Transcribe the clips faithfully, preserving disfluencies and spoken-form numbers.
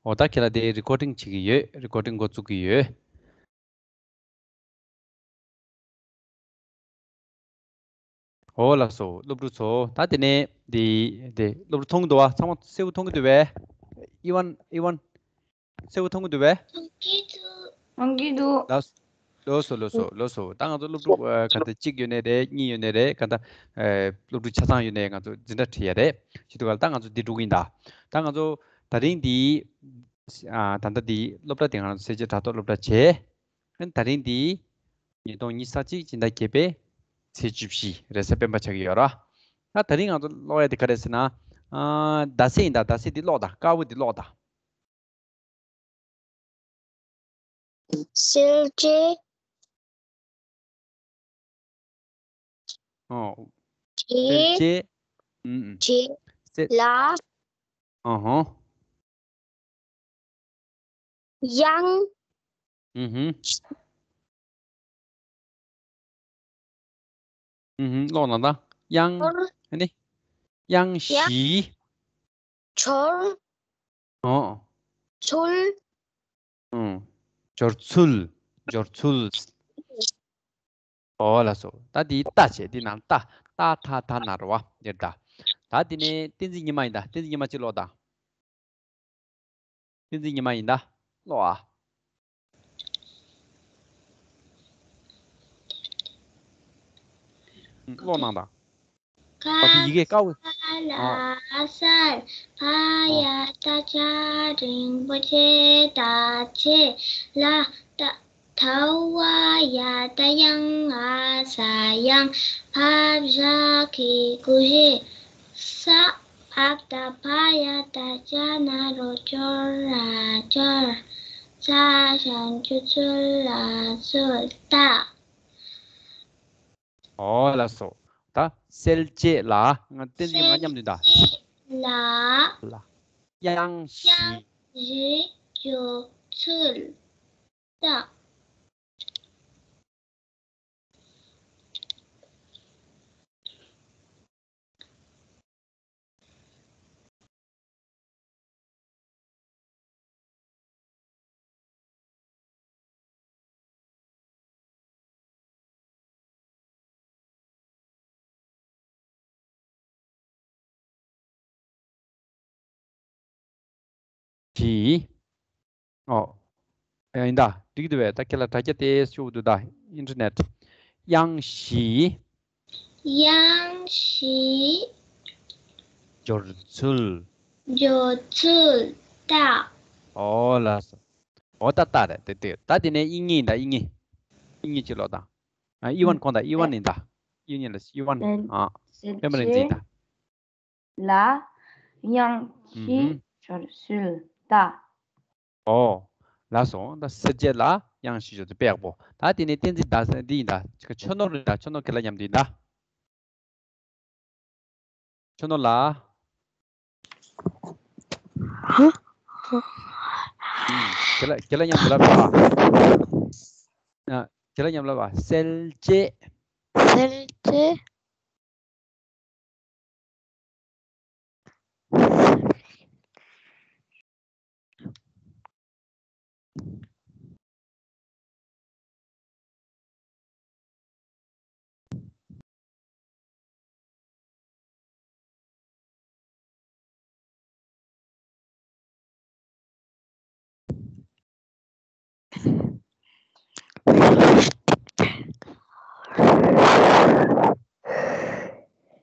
འོ་ད་ཁྱེད་ལ་དེ་རི་ཀོར་ཌིང་བྱེད་ཀྱི་ཡོད། རི་ཀོར་ཌིང་འགོ་བཙུགས་ཀྱི་ཡོད། འོ་ལགས་སོ། སློབ་ཕྲུག་ཚོ། ད་དེ་ནས་དེ་དེ་སློབ་ཕྲུག་མཐོང་གི་འདུག་བ། ཚང་མ་གསལ་པོ་མཐོང་གི་འདུག་བས། ཨི་ཝན། ཨི་ཝན། གསལ་པོ་མཐོང་གི་འདུག་བས། མཐོང་གི་འདུག་མཐོང་གི་འདུག་ལགས་སོ། ལགས་སོ། ལགས་སོ། ལགས་སོ། ད་ང་ཚོ་སློབ་ཕྲུག་ཨ་ག་འདྲ་གཅིག་ཡོད་ནའི་རེད། གཉིས་ཡོད་ནའི་རེད། ག་འདྲ་ཨ་སློབ་ཕྲུག་ཆ་ཚང་ཡོད་ནའི་ང་ཚོ་འཛིན་གྲྭ་ཁྲིད་ཡ་རེད། བྱེད་དུས་ག་ལ་ད་ང་ཚོ་འདི་འགྲོ་གི་ཡིན་ད། ད་ང་ཚོ་ད་རིང་འདི་ཨ་ད་ལྟ་འདི་སློབ་གྲྭ་དེ་ང་ཚོ་གསལ་བྱེད་དྲ་ཐོག་སློབ་གྲྭ་བྱས། ཨ་ནི་ད་རིང་འདི་ཉིས་སྟོང་ཉི་ཤུ་རྩ་གཅིག་སྤྱི་ཟླ་བརྒྱད་པའི་ཚེས་བཅུ་བཞི་རེས་གཟའ་སྤེན་པ་ཆགས་ཀྱི་ཡོད་ར། ད་ད་རིང་ང་ཚོ་ཀློག་ཡ་དེ་ག་རེ་ཟེར་ན། ཨ་ཟླ་ཚེས་ཡིན་ད། ཟླ་ཚེས་འདི་ཀློག་ད། དཀར་པོ་འདི་ཀློག་ད། གསལ་བྱེད། ཨོ། གསལ་བྱེད། བྱེད། ཨུམ་ཨུམ། བྱེད། གསལ། ལ། ཨ་ཧོ། དབྱངས། ཨུ་ཧུམ། ཨུ་ཧུམ། ཀློག་གནང་དང་། དབྱངས། འབྱོར། ཨ་ནི། དབྱངས་བཞི། འབྱོར། ཨོ། ཚུལ། ཨུ། འབྱོར་ཚུལ། འབྱོར་ཚུལ། ཨོ་ལགས་སོ། ད་འདི་ཏ་བྱས། འདི་ནང་ཏ། ཏ་ཐ་ད་ན་རོ་བ། འདིར་ད། ད་འདི་ནས་བསྟན་འཛིན་ཉི་མ་ཡིན་ད། བསྟན་འཛིན་ཉི་མ་གཅིག་ཀློག་ད། བསྟན་འཛིན་ཉི་མ་ཡིན་ད། ཀློག་ཨ། ཀློག་གནང་དང་། ཁ། ཨ་འདི་ཡི་གེ་དཀར་པོ། ཨ། ལ་གསལ། ཕ་ཡ་བཏགས་ཕྱ་རིང་པོ་ཆེ་ད་ཆེ། ལ། ད། ཐ་བ་ཡ་བཏགས་དབྱངས། ཨ་ས་དབྱངས། ཕ་བཞག་གི་གུ་བཞི། ས། ཨ་བཏགས་ཕ་ཡ་བཏགས་ཕྱ་ན་རོ་སྦྱོར་ར་སྦྱོར། ཚ་ཞབས་ཀྱུ་ཚུལ་ལ་ཚུལ། ཏ། ཨོ་ལགས་སོ། ད་གསལ་བྱེད་ལ། ང་བསྟན་འཛིན་ང་མཉམ་དུ་ད། གསལ་བྱེད་ལ། ལ། དབྱངས་བཞི། དབྱངས་བཞི་སྦྱོར་ཚུལ། ཏ། བཞི། ཨོ། ཨེ་ཡིན་ད། འགྲིག་འདུག་བས། ད་ཁྱེད་ལ་དྲ་རྒྱ་དེ་ཤོག་འདུག་ད། ཨིན་ཊར་ནེཊ། དབྱངས་བཞི། དབྱངས་བཞི། སྦྱོར་ཚུལ། སྦྱོར་ཚུལ། ཏ། ཨོ་ལགས་སོ། ཨོ་ད་ཏ་རེད་དེ་དེ། ད་དེ་ནས་དབྱིག་གཉེན་ཡིན་ད། དབྱིག་གཉེན། དབྱིག་གཉེན་གཅིག་ཀློག་དང་། ཨ་དབྱིག་ཝན་ཁོང་ད། དབྱིག་ཝན་ཡིན་ད། དབྱིག་གཉེན་ལ་དབྱིག་ཝན། ཨ་སྤེན་པ་རིག་འཛིན་ད། ལ། དབྱངས་བཞི་སྦྱོར་ཚུལ་ཏ། ཨོ། ལགས་སོ། ད་གསལ་བྱེད་ལ་དབྱངས་བཞི་སྦྱོར་ཚུལ། དཔེ་ཡག་པོ། ད་དེ་ནས་བསྟན་འཛིན་ད་འདི་ཡིན་ད། ཁྱོད་ནོར་རེད་ད། ཁྱོད་ནོར་ཁྱེད་ལ་མཉམ་འདི་ཡིན་ད། ཁྱོད་ནོར་ལ། ཨ། ཁྱེད་ལ་ཁྱེད་ལ་མཉམ་འདི་ལ་ཕེབས་པ། ཨ། ཁྱེད་ལ་མཉམ་ལ་བ། གསལ་བྱེད། གསལ་བྱེད།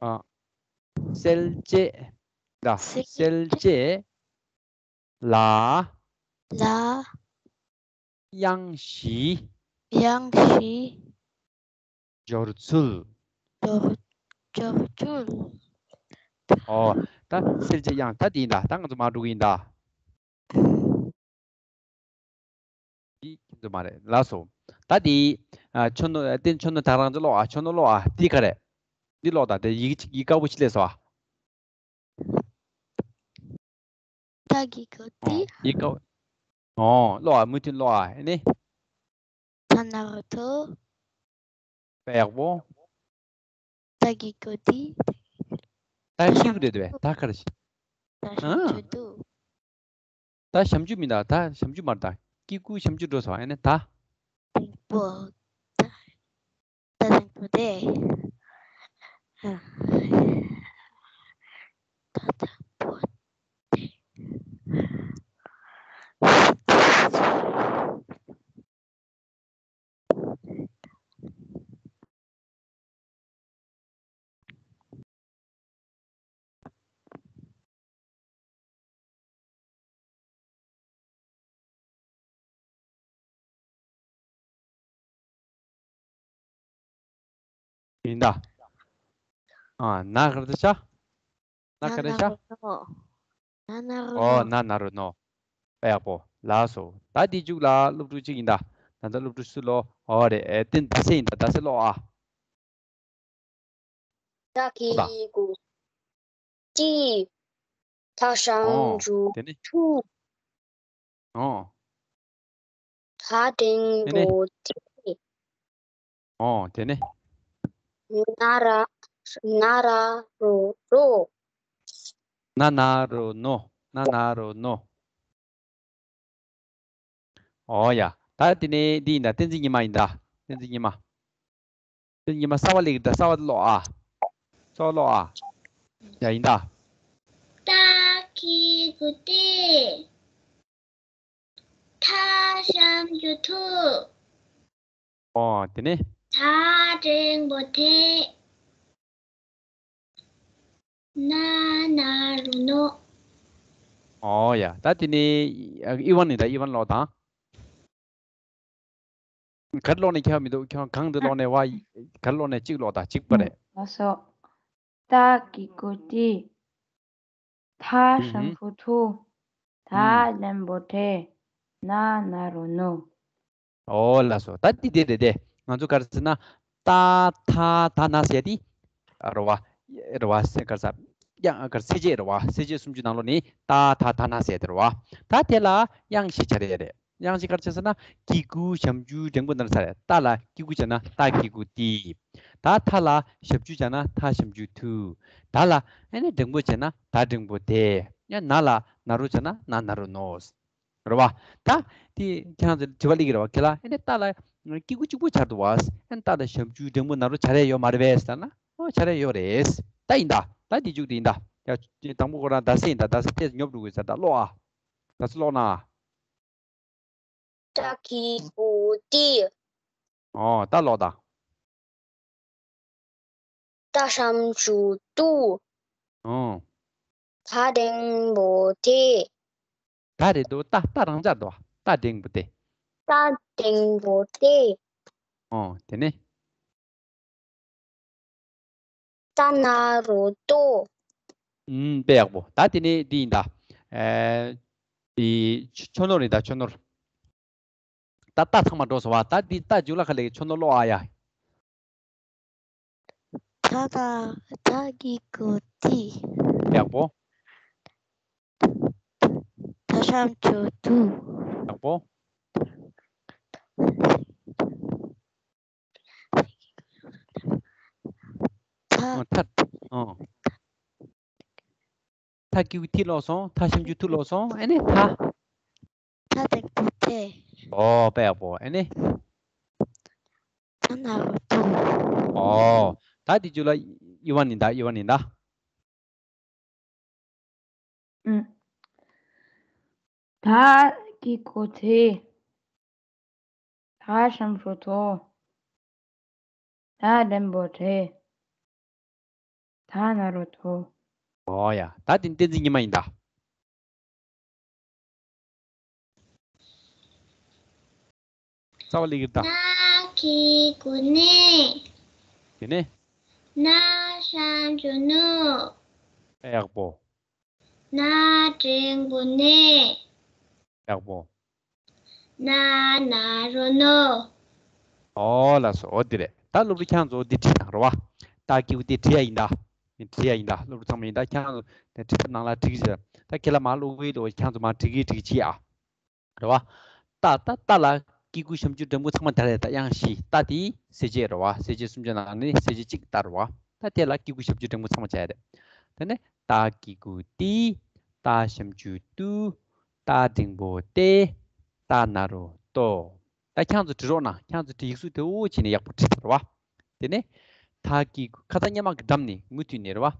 ཨ། གསལ་བྱེད་ད། གསལ་བྱེད་ལ། ལ། དབྱངས་བཞི། དབྱངས་བཞི། སྦྱོར་ཚུལ། སྦྱོར། སྦྱོར་ཚུལ། ཨོ། ད་གསལ་བྱེད་དབྱངས་ད་དེ་ཡིན་ད། ད་ང་ཚོ་མར་འགྲོ་གི་ཡིན་ད། འདི་ཁྱེད་ཚོ་མ་རེད། ལགས་སོ། ད་འདི། ཨ། ཁྱོད་ནོར། ཨ། བསྟན་ཁྱོད་ནོར་ད་རང་ཚོ་ཀློག་ཨ། ཁྱོད་ནོར་ཀློག་ཨ། འདི་ག་རེད། འདི་ཀློག་ད། དེ་ཡི་གེ་ཡི་གེ་དཀར་པོ་ཅིག་སླེབས་སོང་ཨ། ཏ་གི་གུ་ཏི། ཡི་གེ་དཀར་པོ། ཨོ། ཀློག་ཨ། མུ་མཐུད་ཀློག་ཨ། ཨེ་ནི། ཐ་ན་རོ་ཐོ། དཔེ་ཡག་པོ། ཏ་གི་གུ་ཏི། ད་ཤི་གི་རེད་དེ། ད་ག་རེ་ཤི། ད་ཤི་ཨ། ཆོད་དུ། ད་ཞབས་ཀྱུ་མིན་ད། ད་ཞབས་ཀྱུ་མར་ད། གི་གུ་ཞབས་ཀྱུ་འགྲོ་སོང་། ཨ་ནི་ད། ད་ད་ད་ད་ད་ད། ཡིན་ད། ཨ། ན་ག་རེ་ཆགས། ན་ག་རེ་ཆགས། ན་ན་རོ་ནོ། ཨོ། ན་ན་རོ་ནོ། དཔེ་ཡག་པོ། ལགས་སོ། ད་དེའི་མཇུག་ལ་སློབ་ཕྲུག་གཅིག་ཡིན་ད། ད་ལྟ་སློབ་ཕྲུག་སུ་ལོ། ཨོ་རེད། ཨེ། དེ་ཟླ་ཚེས་ཡིན་ད། ཟླ་ཚེས་ཀློག་ཨ། ད་གི་གུ་ཏི། ད་ཞབས་ཀྱུ་ཐུ། ཨོ། ད་འགྲེང་བུ་ཏི། ཨོ། དེ་ནས། ན་ན་རོ་རོ། ན་ན་རོ་ནོ། ན་ན་རོ་ནོ། ཨོ་ཡ། ད་དེ་ནས་འདི་ཡིན་ད། བསྟན་འཛིན་ཉི་མ་ཡིན་ད། བསྟན་འཛིན་ཉི་མ། བསྟན་འཛིན་ཉི་མ་གསར་པ་སླེབས་ཀྱི་འདུག་གསར་པ་ཀློག་ཨ། གསར་པ་ཀློག་ཨ། ཡ་ཡིན་ད། ད་གི་གུ་ཏི། ཐ་ཞབས་ཀྱུ་ཐུ། ཨོ། དེ་ནས། ད་འགྲེང་བུ་ཐེ། ན་ན་རོ་ནོ། ཨོ་ཡ། ད་དེ་ནས་ཨི་ཝན་ནི་ད། ཨི་ཝན་ཀློག་དང་། ག་རེ་ཀློག་ནས་ཁྱད་པར་མི་འདུག་ཁྱོད་གང་དུ་ཀློག་ནས་བ། ག་རེ་ཀློག་ནས་གཅིག་ཀློག་དང་། གཅིག་པ་རེད། ལགས་སོ། ད་གི་གུ་ཏི། ཐ་ཞབས་ཀྱུ་ཐུ། ད་འགྲེང་བུ་ཐེ། ན་ན་རོ་ནོ། ཨོ་ལགས་སོ། ད་འདི་དེ་རེད་དེ། ང་ཚོ་ག་རེ་ཟེར་ན། ཏ་ཐ་ད་ན་ཟེར་དེ། རེད་བ། རེད་བ། ཟེར་ག་རེ་ཟེར། དབྱངས་ག་རེ། གསལ་བྱེད་རེད་བ། གསལ་བྱེད་སུམ་ཅུ་ནང་ལོགས་ནས་ཏ་ཐ་ད་ན་ཟེར་དེ་རེད་བ། ད་དེ་ལ་དབྱངས་ཤིག་སྦྱར་ཡ་རེད། དབྱངས་ཤིག་ག་རེ་བྱས་ཟེར་ན། གི་གུ་ཞབས་ཀྱུ་འགྲེང་བུ་ནར་ཚ་རེད། ཏ་ལ་གི་གུ་བྱས་ན་ཏ་གི་གུ་ཏི། ད་ཐ་ལ་ཞབས་ཀྱུ་བྱས་ན་ཐ་ཞབས་ཀྱུ་ཐུ། ད་ལ་ཨ་ནི་འགྲེང་བུ་བྱས་ན་ད་འགྲེང་བུ་ཐེ། ཡང་ན་ལ་ན་རོ་བྱས་ན་ན་ན་རོ་ནོ། རེད་བ། ད་དེ་ཁྱེད་རང་ཚོ་དྲི་བ་སླེབས་ཀྱི་རེད་བ། ཁྱེད་ལ་ཨ་ནི་ཏ་ལ་གི་གུ་གཅིག་པོ་སྦྱར་འདུག་བ། ཨ་ནི་ཏ་ལ་ཞབས་ཀྱུ་འགྲེང་བུ་ན་རོ་སྦྱར་ཡ་ཡོད་མ་རེད་པས་ཟེར་ན། ཨོ། སྦྱར་ཡ་ཡོད་རེད། ད་ཡིན་ད། ད་དེ་མཇུག་དེ་ཡིན་ད། ཡ། དང་པོ་ཁོ་རང་ཟླ་ཚེས་ཡིན་ད། ཟླ་ཚེས་ཏོག་ཙམ་ཉོབ་འགྲོ་གི་ཟེར་ད། ཀློག་ཨ། ཟླ་ཚེས་ཀློག་ན། ད་གི་གུ་ཏི། ཨོ། ད་ཀློག་ད། ཏ་ཞབས་ཀྱུ་ཏུ། ཨོ། ད་འགྲེང་བུ་ཐེ། ད་རེད་འདུག་ཏ། ཏ་རང་འཇགས་འདུག་ཏ་འགྲེང་བུ་ཐེ། ཏ་འགྲེང་བུ་ཐེ། ཨོ། དེ་ནས། ད་ན་རོ་ཏོ། ཨུམ། དཔེ་ཡག་པོ། ད་དེ་ནས་འདི་ཡིན་ད། ཨེ། འདི་ཆོས་ནོར་ཡིན་ད། ཆོས་ནོར། ད་ཏ་ཚང་མ་འགྲོ་སོང་བ། ད་འདི་ཏ་མཇུག་ལ་ག་ལེ། ཆོས་ནོར་ཀློག་ཨ་ཡ། ད་ད་ད་གི་གུ་ཏི། ཡག་པོ། ད་ཞབས་ཀྱུ་ཏུ། ཡག་པོ། ད་ཨོ། ཐ། ཨོ། ཐ་གི་གུ་ཏི་ཀློག་སོང་། ཐ་ཞབས་ཀྱུ་ཐུ་ཀློག་སོང་། ཨ་ནི་ཐ། ད་འགྲེང་བུ་ཐེ། ཨོ། དཔེ་ཡག་པོ། ཨ་ནི། ད་ན་རོ་ཏོ། ཨོ། ད་དེ་མཇུག་ལ་ཨི་ཝན་ཡིན་ད། ཨི་ཝན་ཡིན་ད། ཨུམ། ད་གི་གུ་ཏི། ཐ་ཞབས་ཀྱུ་ཐུ། ད་འགྲེང་བུ་ཐེ། ད་ན་རོ་ཏོ། ཨོ་ཡ། ད་དེ་བསྟན་འཛིན་ཉི་མ་ཡིན་ད། རྩ་བ་ལེགས་ཀྱི་ད། ན་གི་གུ་ནེ། དེ་ནས། ན་ཞབས་ཀྱུ་ནུ། ཡག་པོ། ན་འགྲེང་བུ་ནེ། ཡག་པོ། ན་ན་རོ་ནོ། ཨོ་ལགས་སོ། འོ་འདི་རེད། ད་སློབ་ཕྲུག་ཁྱེད་ཚོ་འདི་བྲིས་དང་། རེད་བ། ད་གི་གུ་འདི་བྲིས་ཡ་ཡིན་ད། འདི་བྲིས་ཡ་ཡིན་ད། སློབ་ཕྲུག་ཚང་མ་ཡིན་ད། ཁྱེད་ཚོ་འདི་བྲིས་ཐབས་ནང་ལ་བྲིས་ཀྱི་རེད། ད་ཁྱེད་ལ་མར་ཀློག་གི་འདུག་ཁྱེད་ཚོ་མར་བྲིས་ཀྱི་བྲིས་ཀྱི་བྱེད་ཨ། རེད་བ། ད་ད་ད་ལ་གི་གུ་ཞབས་ཀྱུ་འགྲེང་བུ་ཚང་མ་ད་རེད། ད་དབྱངས་བཞི། ད་དེ་གསལ་བྱེད་རེད་བ། གསལ་བྱེད་སུམ་ཅུ་ནང་ནས་གསལ་བྱེད་གཅིག་ད་རེད་བ། ད་དེ་ལ་གི་གུ་ཞབས་ཀྱུ་འགྲེང་བུ་ཚང་མ་བྱས་རེད། དེ་ནས་ད་གི་གུ་ཏི། ད་ཞབས་ཀྱུ་ཏུ། ཏ་འགྲེང་བུ་ཏེ། ཏ་ན་རོ་ཏོ། ད་ཁྱེད་ཚོ་བྲི་རོགས་གནང་། ཁྱེད་ཚོ་བྲི་ཡིག་གཟུགས་དེ་འོ་བྱས་ནས་ཡག་པོ་བྲིས་ཚར་བ། དེ་ནས་ད་གི་གུ་ཁ་ཚ་སྙན་མ་གི་འགྲམ་ནས་མུ་མཐུད་ནས་རེད་བ།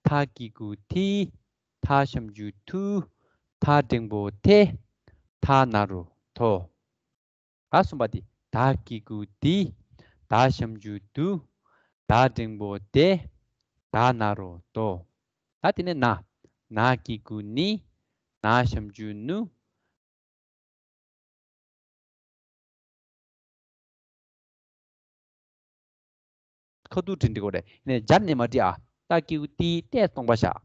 ད་གི་གུ་ཏི། ད་ཞབས་ཀྱུ་ཏུ། ད་འགྲེང་བུ་ཏེ། ད་ན་རོ་ཏོ། ད་གསུམ་པ་དེ། ད་གི་གུ་ཏི། ད་ཞབས་ཀྱུ་ཏུ། ད་འགྲེང་བུ་ཏེ། ད་ན་རོ་ཏོ། ད་དེ་ནས་ན། ན་གི་གུ་ནི། ན་ཞབས་ཀྱུ་ནུ། ཁ་ཐུག་བྲིས་འགྲིག་གོ་རེད། ནས་སྦྱར་ནས་མ་བྲིས་ཨ། ད་གི་གུ་ཏི་ཏས་སྟོང་པ་བཞག་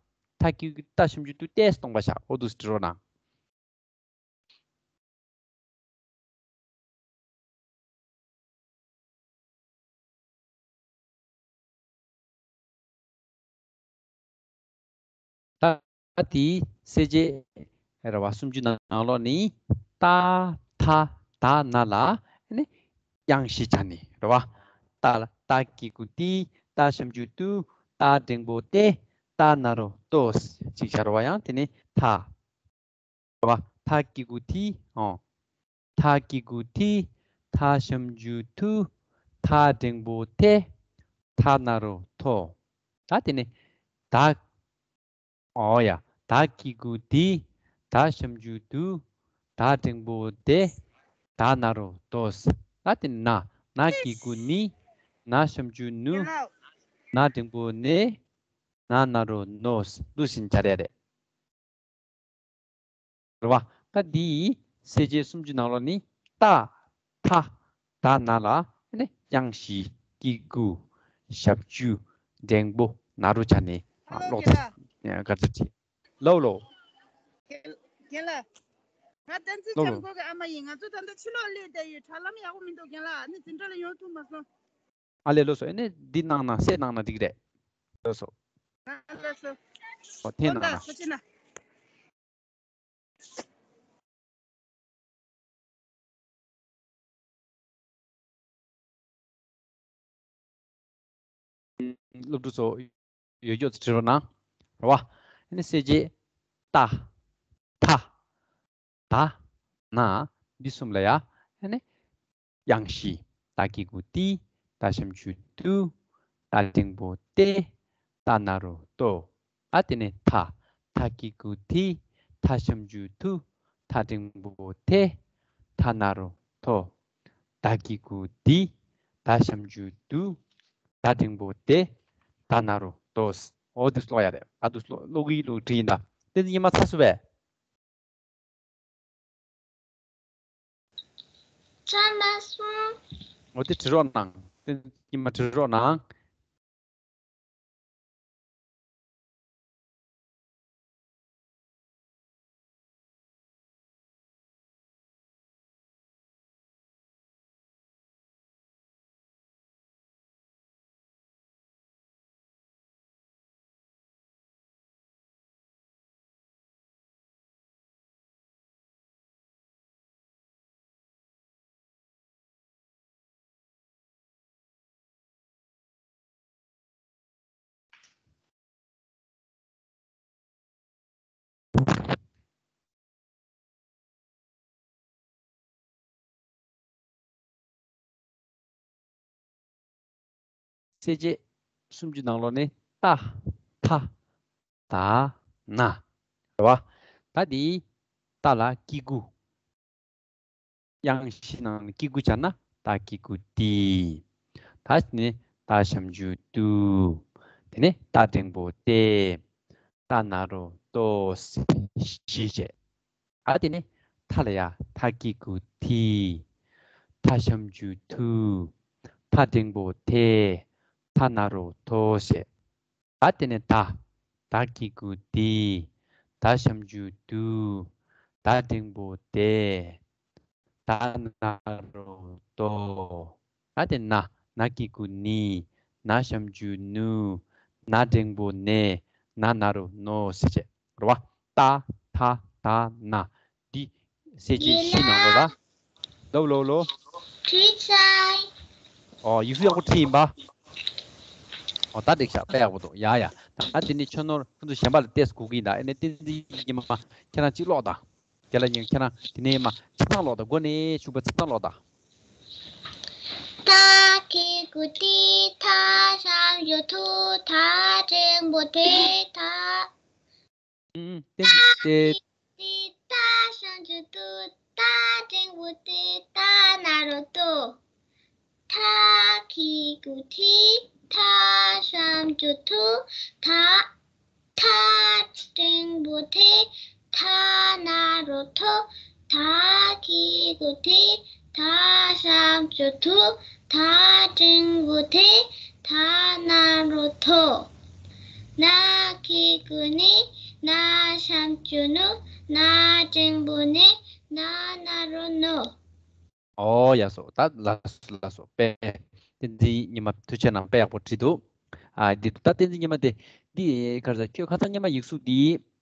ད་གི་གུ་ད་ཞབས་ཀྱུ་ཏུ་ཏས་སྟོང་པ་བཞག་འོ་འདུག་སེ་བྲིས་རོགས་གནང་། ད་དེའི་གསལ་བྱེད་ར་བ་སུམ་ཅུ་ནང་ལོགས་ནི་ཏ་ཐ་ད་ན་ལ་ནི་དབྱངས་བཞི་བྱ་ནི་ར་བ། ཏ་ལ་ད་གི་གུ་ཏི། ད་ཞབས་ཀྱུ་ཏུ། ད་འགྲེང་བུ་ཏེ། ད་ན་རོ་ཏོ་ཅིག་བྱ་ར་བ། ཡང་དེ་ནི་ཐ། བ། ཐ་གི་གུ་ཐི། ཨོ། ཐ་གི་གུ་ཐི། ཐ་ཞབས་ཀྱུ་ཐུ། ཐ་འགྲེང་བུ་ཐེ། ཐ་ན་རོ་ཐོ། ད་དེ་ནས་ད། ཨོ་ཡ། ད་གི་གུ་དི། ད་ཞབས་ཀྱུ་དུ། ད་འགྲེང་བུ་དེ། ད་ན་རོ་དོ། ད་དེ་ནས་ན། ན་གི་གུ་ནི། ན་ཞབས་ཀྱུ་ནུ། ན་འགྲེང་བུ་ནེ། ན་ན་རོ་ནོ། འདུག་སེ་བྱ་རེད། རེད་བ། ད་འདིའི་གསལ་བྱེད་སུམ་ཅུ་ནང་ལོགས་ནི་ཏ། ཐ། ད་ན་ལ་ནི་དབྱངས་བཞི། གི་གུ། ཞབས་ཀྱུ། འགྲེང་བུ། ན་རོ་བྱ་ནི། ཨ། ཀློག་ཚེ། ག་ཚོད་བྲིས། ལོ་ལོ། རྒན་ལགས། ང་བསྟན་འཛིན་ལོ་ལོ། བྱམས་མགོན་གྱི་ཨ་མ་ཡིན། ང་ཚོ་ད་ལྟ་ཕྱི་ལོགས་སླེབས་བསྡད་ཡོད། དྲ་ལམ་ཡག་པོ་མི་འདུག་རྒན་ལགས། ཨ་ནི་འཛིན་གྲྭ་ལ་ཡོང་ཐུབ་མ་སོང་། ཨ་ལས། ལོ་སོ། ཨེ་ནས་འདི་གནང་ན་གསལ་གནང་ན་འགྲིག་རེད། ལོ་སོ། ཨ་ལོ་སོ། ཨོ་འཐེན་གནང་ན། ཨོ་ད་སོ་ཅི་ན། སློབ་ཕྲུག་ཚོ་ཡོད་ཡོད་ཚོ་བྲིས་རོགས་གནང་། རེད་བ། ཨེ་ནས་གསལ་བྱེད་ཏ། ཐ། ད། ན། འདི་གསུམ་ལ་ཡ། ཨེ་ནས་དབྱངས་བཞི། ད་གི་གུ་ཏི། ད་ཞབས་ཀྱུ་དུ། ད་འགྲེང་བུ་ཏེ། ད་ན་རོ་ཏོ། ཨ་དེ་ནས་ཐ། ཐ་གི་གུ་ཐི། ཐ་ཞབས་ཀྱུ་ཐུ། ཐ་འགྲེང་བུ་ཐེ། ཐ་ན་རོ་ཐོ། ད་གི་གུ་དི། ད་ཞབས་ཀྱུ་དུ། ད་འགྲེང་བུ་དེ། ད་ན་རོ་དོ། འོ་འདུག་སེ་ཀློག་ཡ་རེད། ཨ་འདུག་སེ་ཀློག་གི་ཀློག་བྲིས་ཡིན་ད། དེ་ཚོ་ཉི་མ་ཚར་སོང་བས། ཚར་མ་སོང་། འོ་དེ་བྲིས་རོགས་གནང་། དེ་ཉི་མ་བྲིས་རོགས་གནང་། གསལ་བྱེད་སུམ་ཅུ་ནང་ལོགས་ནས་ཏ། ཐ། ད། ན། རེད་བ། ད་འདི་ཏ་ལ་གི་གུ། དབྱངས་བཞི་ནང་ནས་གི་གུ་བྱས་ན་ད་གི་གུ་ཏི། ད་ནི་ད་ཞབས་ཀྱུ་ཏུ། དེ་ནས་ད་འགྲེང་བུ་ཏེ། ད་ན་རོ་ཏོ། བཞི་བྱས། ཨ་དེ་ནས་ཐ་ལ་ཡ། ཐ་གི་གུ་ཐི། ཐ་ཞབས་ཀྱུ་ཐུ། ཐ་འགྲེང་བུ་ཐེ། ཐ་ན་རོ་ཐོ་བྱས། ད་དེ་ནས་ད། ད་གི་གུ་དི། ད་ཞབས་ཀྱུ་དུ། ད་འགྲེང་བུ་དེ། ད་ན་རོ་དོ། ད་དེ་ན། ན་གི་གུ་ནི། ན་ཞབས་ཀྱུ་ནུ། ན་འགྲེང་བུ་ནེ། ན་ན་རོ་ནོ་ཟེར་བྱས། རེད་བ། ཏ། ཐ། ད། ན། འདི་གསལ་བྱེད་བཞི་ནང་ལོགས་ལ། ལོ་ལོ་ལོ། བྲིས་ཚར། ཨོ། ཡིག་གཟུགས་ཡག་པོ་བྲིས་ཡིན་པ། ཨོ། ད་འགྲིག་ཤག་དཔེ་ཡག་པོ་འདུག་ཡ་ཡ། ད་དེ་ནི་ཁྱོད་ནོར་ཁོང་ཚོ་གཞན་པ་ལ་ཏོག་ཙམ་སྒུག་གི་ཡིན་ད། ཨེ་ནས་བསྟན་འཛིན་ཉི་མ་ཁྱེད་རང་གཅིག་ཀློག་དང་། དེ་ལ་ཡིན་ཁྱེད་རང་དེ་ནས་མ་ཆ་ཚང་ཀློག་དང་། འགོ་ནས་ཕྱུག་པོ་ཆ་ཚང་ཀློག་དང་། ད་གི་གུ་ཏི་ཐ་ཤམ་ཞུ་ཐུ་ཐ་འགྲེང་བུ་ཏི་ཐ། ཨུམ། ཏེ་ཏེ། ཏི་ཏ་ཤམ་ཅུ་ཏུ་ཏ་འགྲེང་བུ་ཏི་ཏ་ན་རོ་ཏོ། ཐ་གི་གུ་ཐི་ཐ་ཤམ་ཅུ་ཐུ་ཐ། ཐ་འགྲེང་བུ་ཐེ་ཐ་ན་རོ་ཐོ། ཐ་གི་གུ་ཐི་ཐ་ཤམ་ཅུ་ཐུ་ཐ་འགྲེང་བུ་ཐེ་ཐ་ན་རོ་ཐོ། ན་གི་གུ་ནི་ན་ཤམ་ཅུ་ནུ་ན་འགྲེང་བུ་ནེ་ན་ན་རོ་ནོ། ཨོ་ཡ་སོ། ད་ལ་སོ་ལ་སོ་པས། བསྟན་འཛིན་ཉི་མ་ཐུགས་རྗེ་གནང་། དཔེ་ཡག་པོ་བྲིས་འདུག་ཨ་འདི་འདུག་ད་བསྟན་འཛིན་ཉི་མ་དེ་འདི་ག་རེ་ཟ། ཁྱོད་ཁ་སང་སྔོན་མ་ཡིག་གཟུགས་འདི་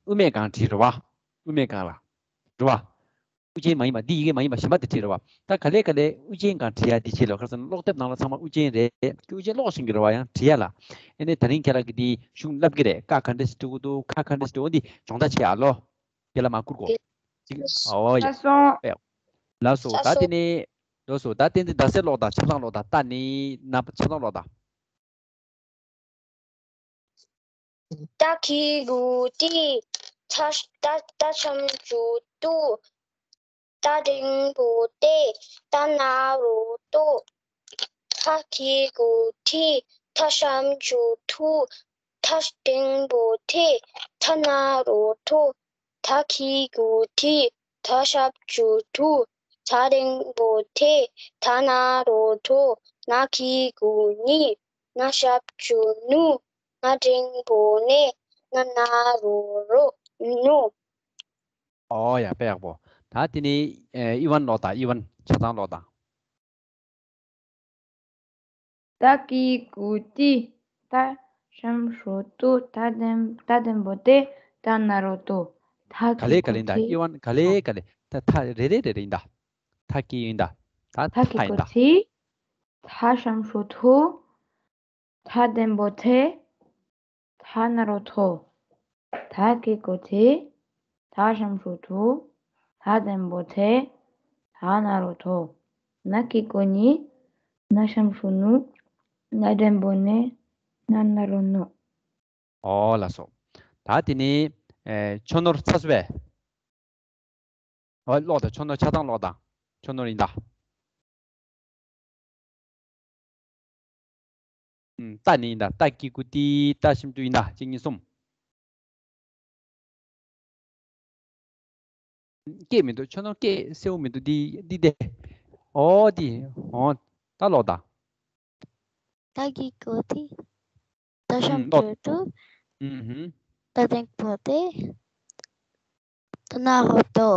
དབུ་མེད་སྒང་བྲིས་རེད་བ། དབུ་མེད་སྒང་ལ་རེད་བ། དབུ་ཅན་མ་ཡིན་པ། འདི་ཡི་གེ་མ་ཡིན་པ་གཞན་པ་དེ་བྲིས་རེད་བ། ད་ག་ལེ་ག་ལེ་དབུ་ཅན་སྒང་བྲིས་ཡ་འདི་བྱེད་ལོ། ག་རེ་ཟ་ན་ཀློག་དེབ་ནང་ལ་ཚང་མ་དབུ་ཅན་རེད། ཁྱོད་དབུ་ཅན་ཀློག་ཤེས་ཀྱི་རེད་བ། ཡང་བྲིས་ཡ་ལ། ཨེ་ནས་ད་རིང་ཁྱེད་རང་གི་འདི་གཞུང་བསླབ་ཀྱི་རེད། ཀ་ག་འདྲ་ཞིག་འབྲི་དགོས་འདུག་ཁ་ག་འདྲ་ཞིག་འབྲི་དགོས། འདི་སྦྱོང་བརྡར་བྱེད་ཨ་ལོ། དེ་ལ་མ་བསྐུར་གོ། ཨོ་ཡ། ལགས་སོ། ལགས་སོ། ད་དེ་ནས་ལགས་སོ། ད་བསྟན་འཛིན་ཟླ་ཟེར་ཀློག་དང་། ཆ་ཚང་ཀློག་དང་། ཏ་ནི་ན་ཆ་ཚང་ཀློག་དང་། ཏ་གི་གུ་ཏི་ཐ་ཤམ་ཏ་ཏ་ཤམ་ཅུ་ཏུ། ཏ་འགྲེང་བུ་ཏེ། ཏ་ན་རོ་ཏོ། ཐ་གི་གུ་ཐི་ཐ་ཤམ་ཅུ་ཐུ་ཐ་འགྲེང་བུ་ཐེ་ཐ་ན་རོ་ཐོ། ཐ་གི་གུ་ཐི་ཐ་ཤམ་ཅུ་ཐུ་ཐ་འགྲེང་བུ་ཐེ་ཐ་ན་རོ་ཐོ། ན་གི་གུ་ནི་ན་ཤམ་ཅུ་ནུ་ན་འགྲེང་བུ་ནེ་ན་ན་རོ་རོ་ནོ། ཨོ་ཡ། དཔེ་ཡག་པོ། ད་དེ་ནས་ཨེ་ཨི་ཝན་ཀློག་དང་། ཨི་ཝན་ཆ་ཚང་ཀློག་དང་། ཏ་གི་གུ་ཏི་ཏ་ཤམ་ཞུ་ཏུ་ཏ་འགྲེང་ཏ་འགྲེང་བུ་ཏེ་ཏ་ན་རོ་ཏོ། ཐ་ག་ལེ་གི་ག་གུ་ལེ་ཡིན་ད། ཐི་ཨི་ཝན་ག་ལེ་ག་ལེ། ད་ཐ་རེ་རེ་རེ་རེ་ཡིན་ད། ཐ་གི་ཡིན་ད། ད་ཐ་ཐ་གི་ཡིན་གུ་ད། ཐི་ཐ་ཤམ་ཞུ་ཐུ་ཐ་འགྲེང་བུ་ཐེ་ཐ་ན་རོ་ཐོ། ཐ་གི་གུ་ཐི་ཐ་ཤམ་ཞུ་ཐུ་ཐ་འགྲེང་བུ་ཐེ་ཐ་ན་རོ་ཐོ། ན་གི་གུ་ནི་ན་ཤམ་ཞུ་ནུ་ན་འགྲེང་བུ་ནེ་ན་ན་རོ་ནོ། ཨོ་ལགས་སོ། ད་དེ་ནི་ཨེ་ཆོས་ནོར་ཚ་སུ་བས། ཨོ་ཀློག་དང་། ཆོས་ནོར་ཆ་ཚང་ཀློག་དང་། ཆོས་ནོར་ཡིན་ད། ཨུམ། ཏ་ནི་ཡིན་ད། ཏ་གི་གུ་ཏི་ཏ་ཤམ་ཅུ་ཡིན་ད། གཅིག་གཉིས་གསུམ། སྐད་མི་འདུག་ཆོས་ནོར་སྐད་གསལ་བོ་མི་འདུག་འདི་འདི་དེ། ཨོ་འདི། ཨོ། ད་ཀློག་དང་། ཏ་གི་གུ་ཏི། ཏ་ཤམ་ཨུམ། ཀློག་ཅུ་ཏུ། ཨུམ་ཧུམ། ཏ་འགྲེང་བུ་ཏེ། ཏ་ན་རོ་ཏོ།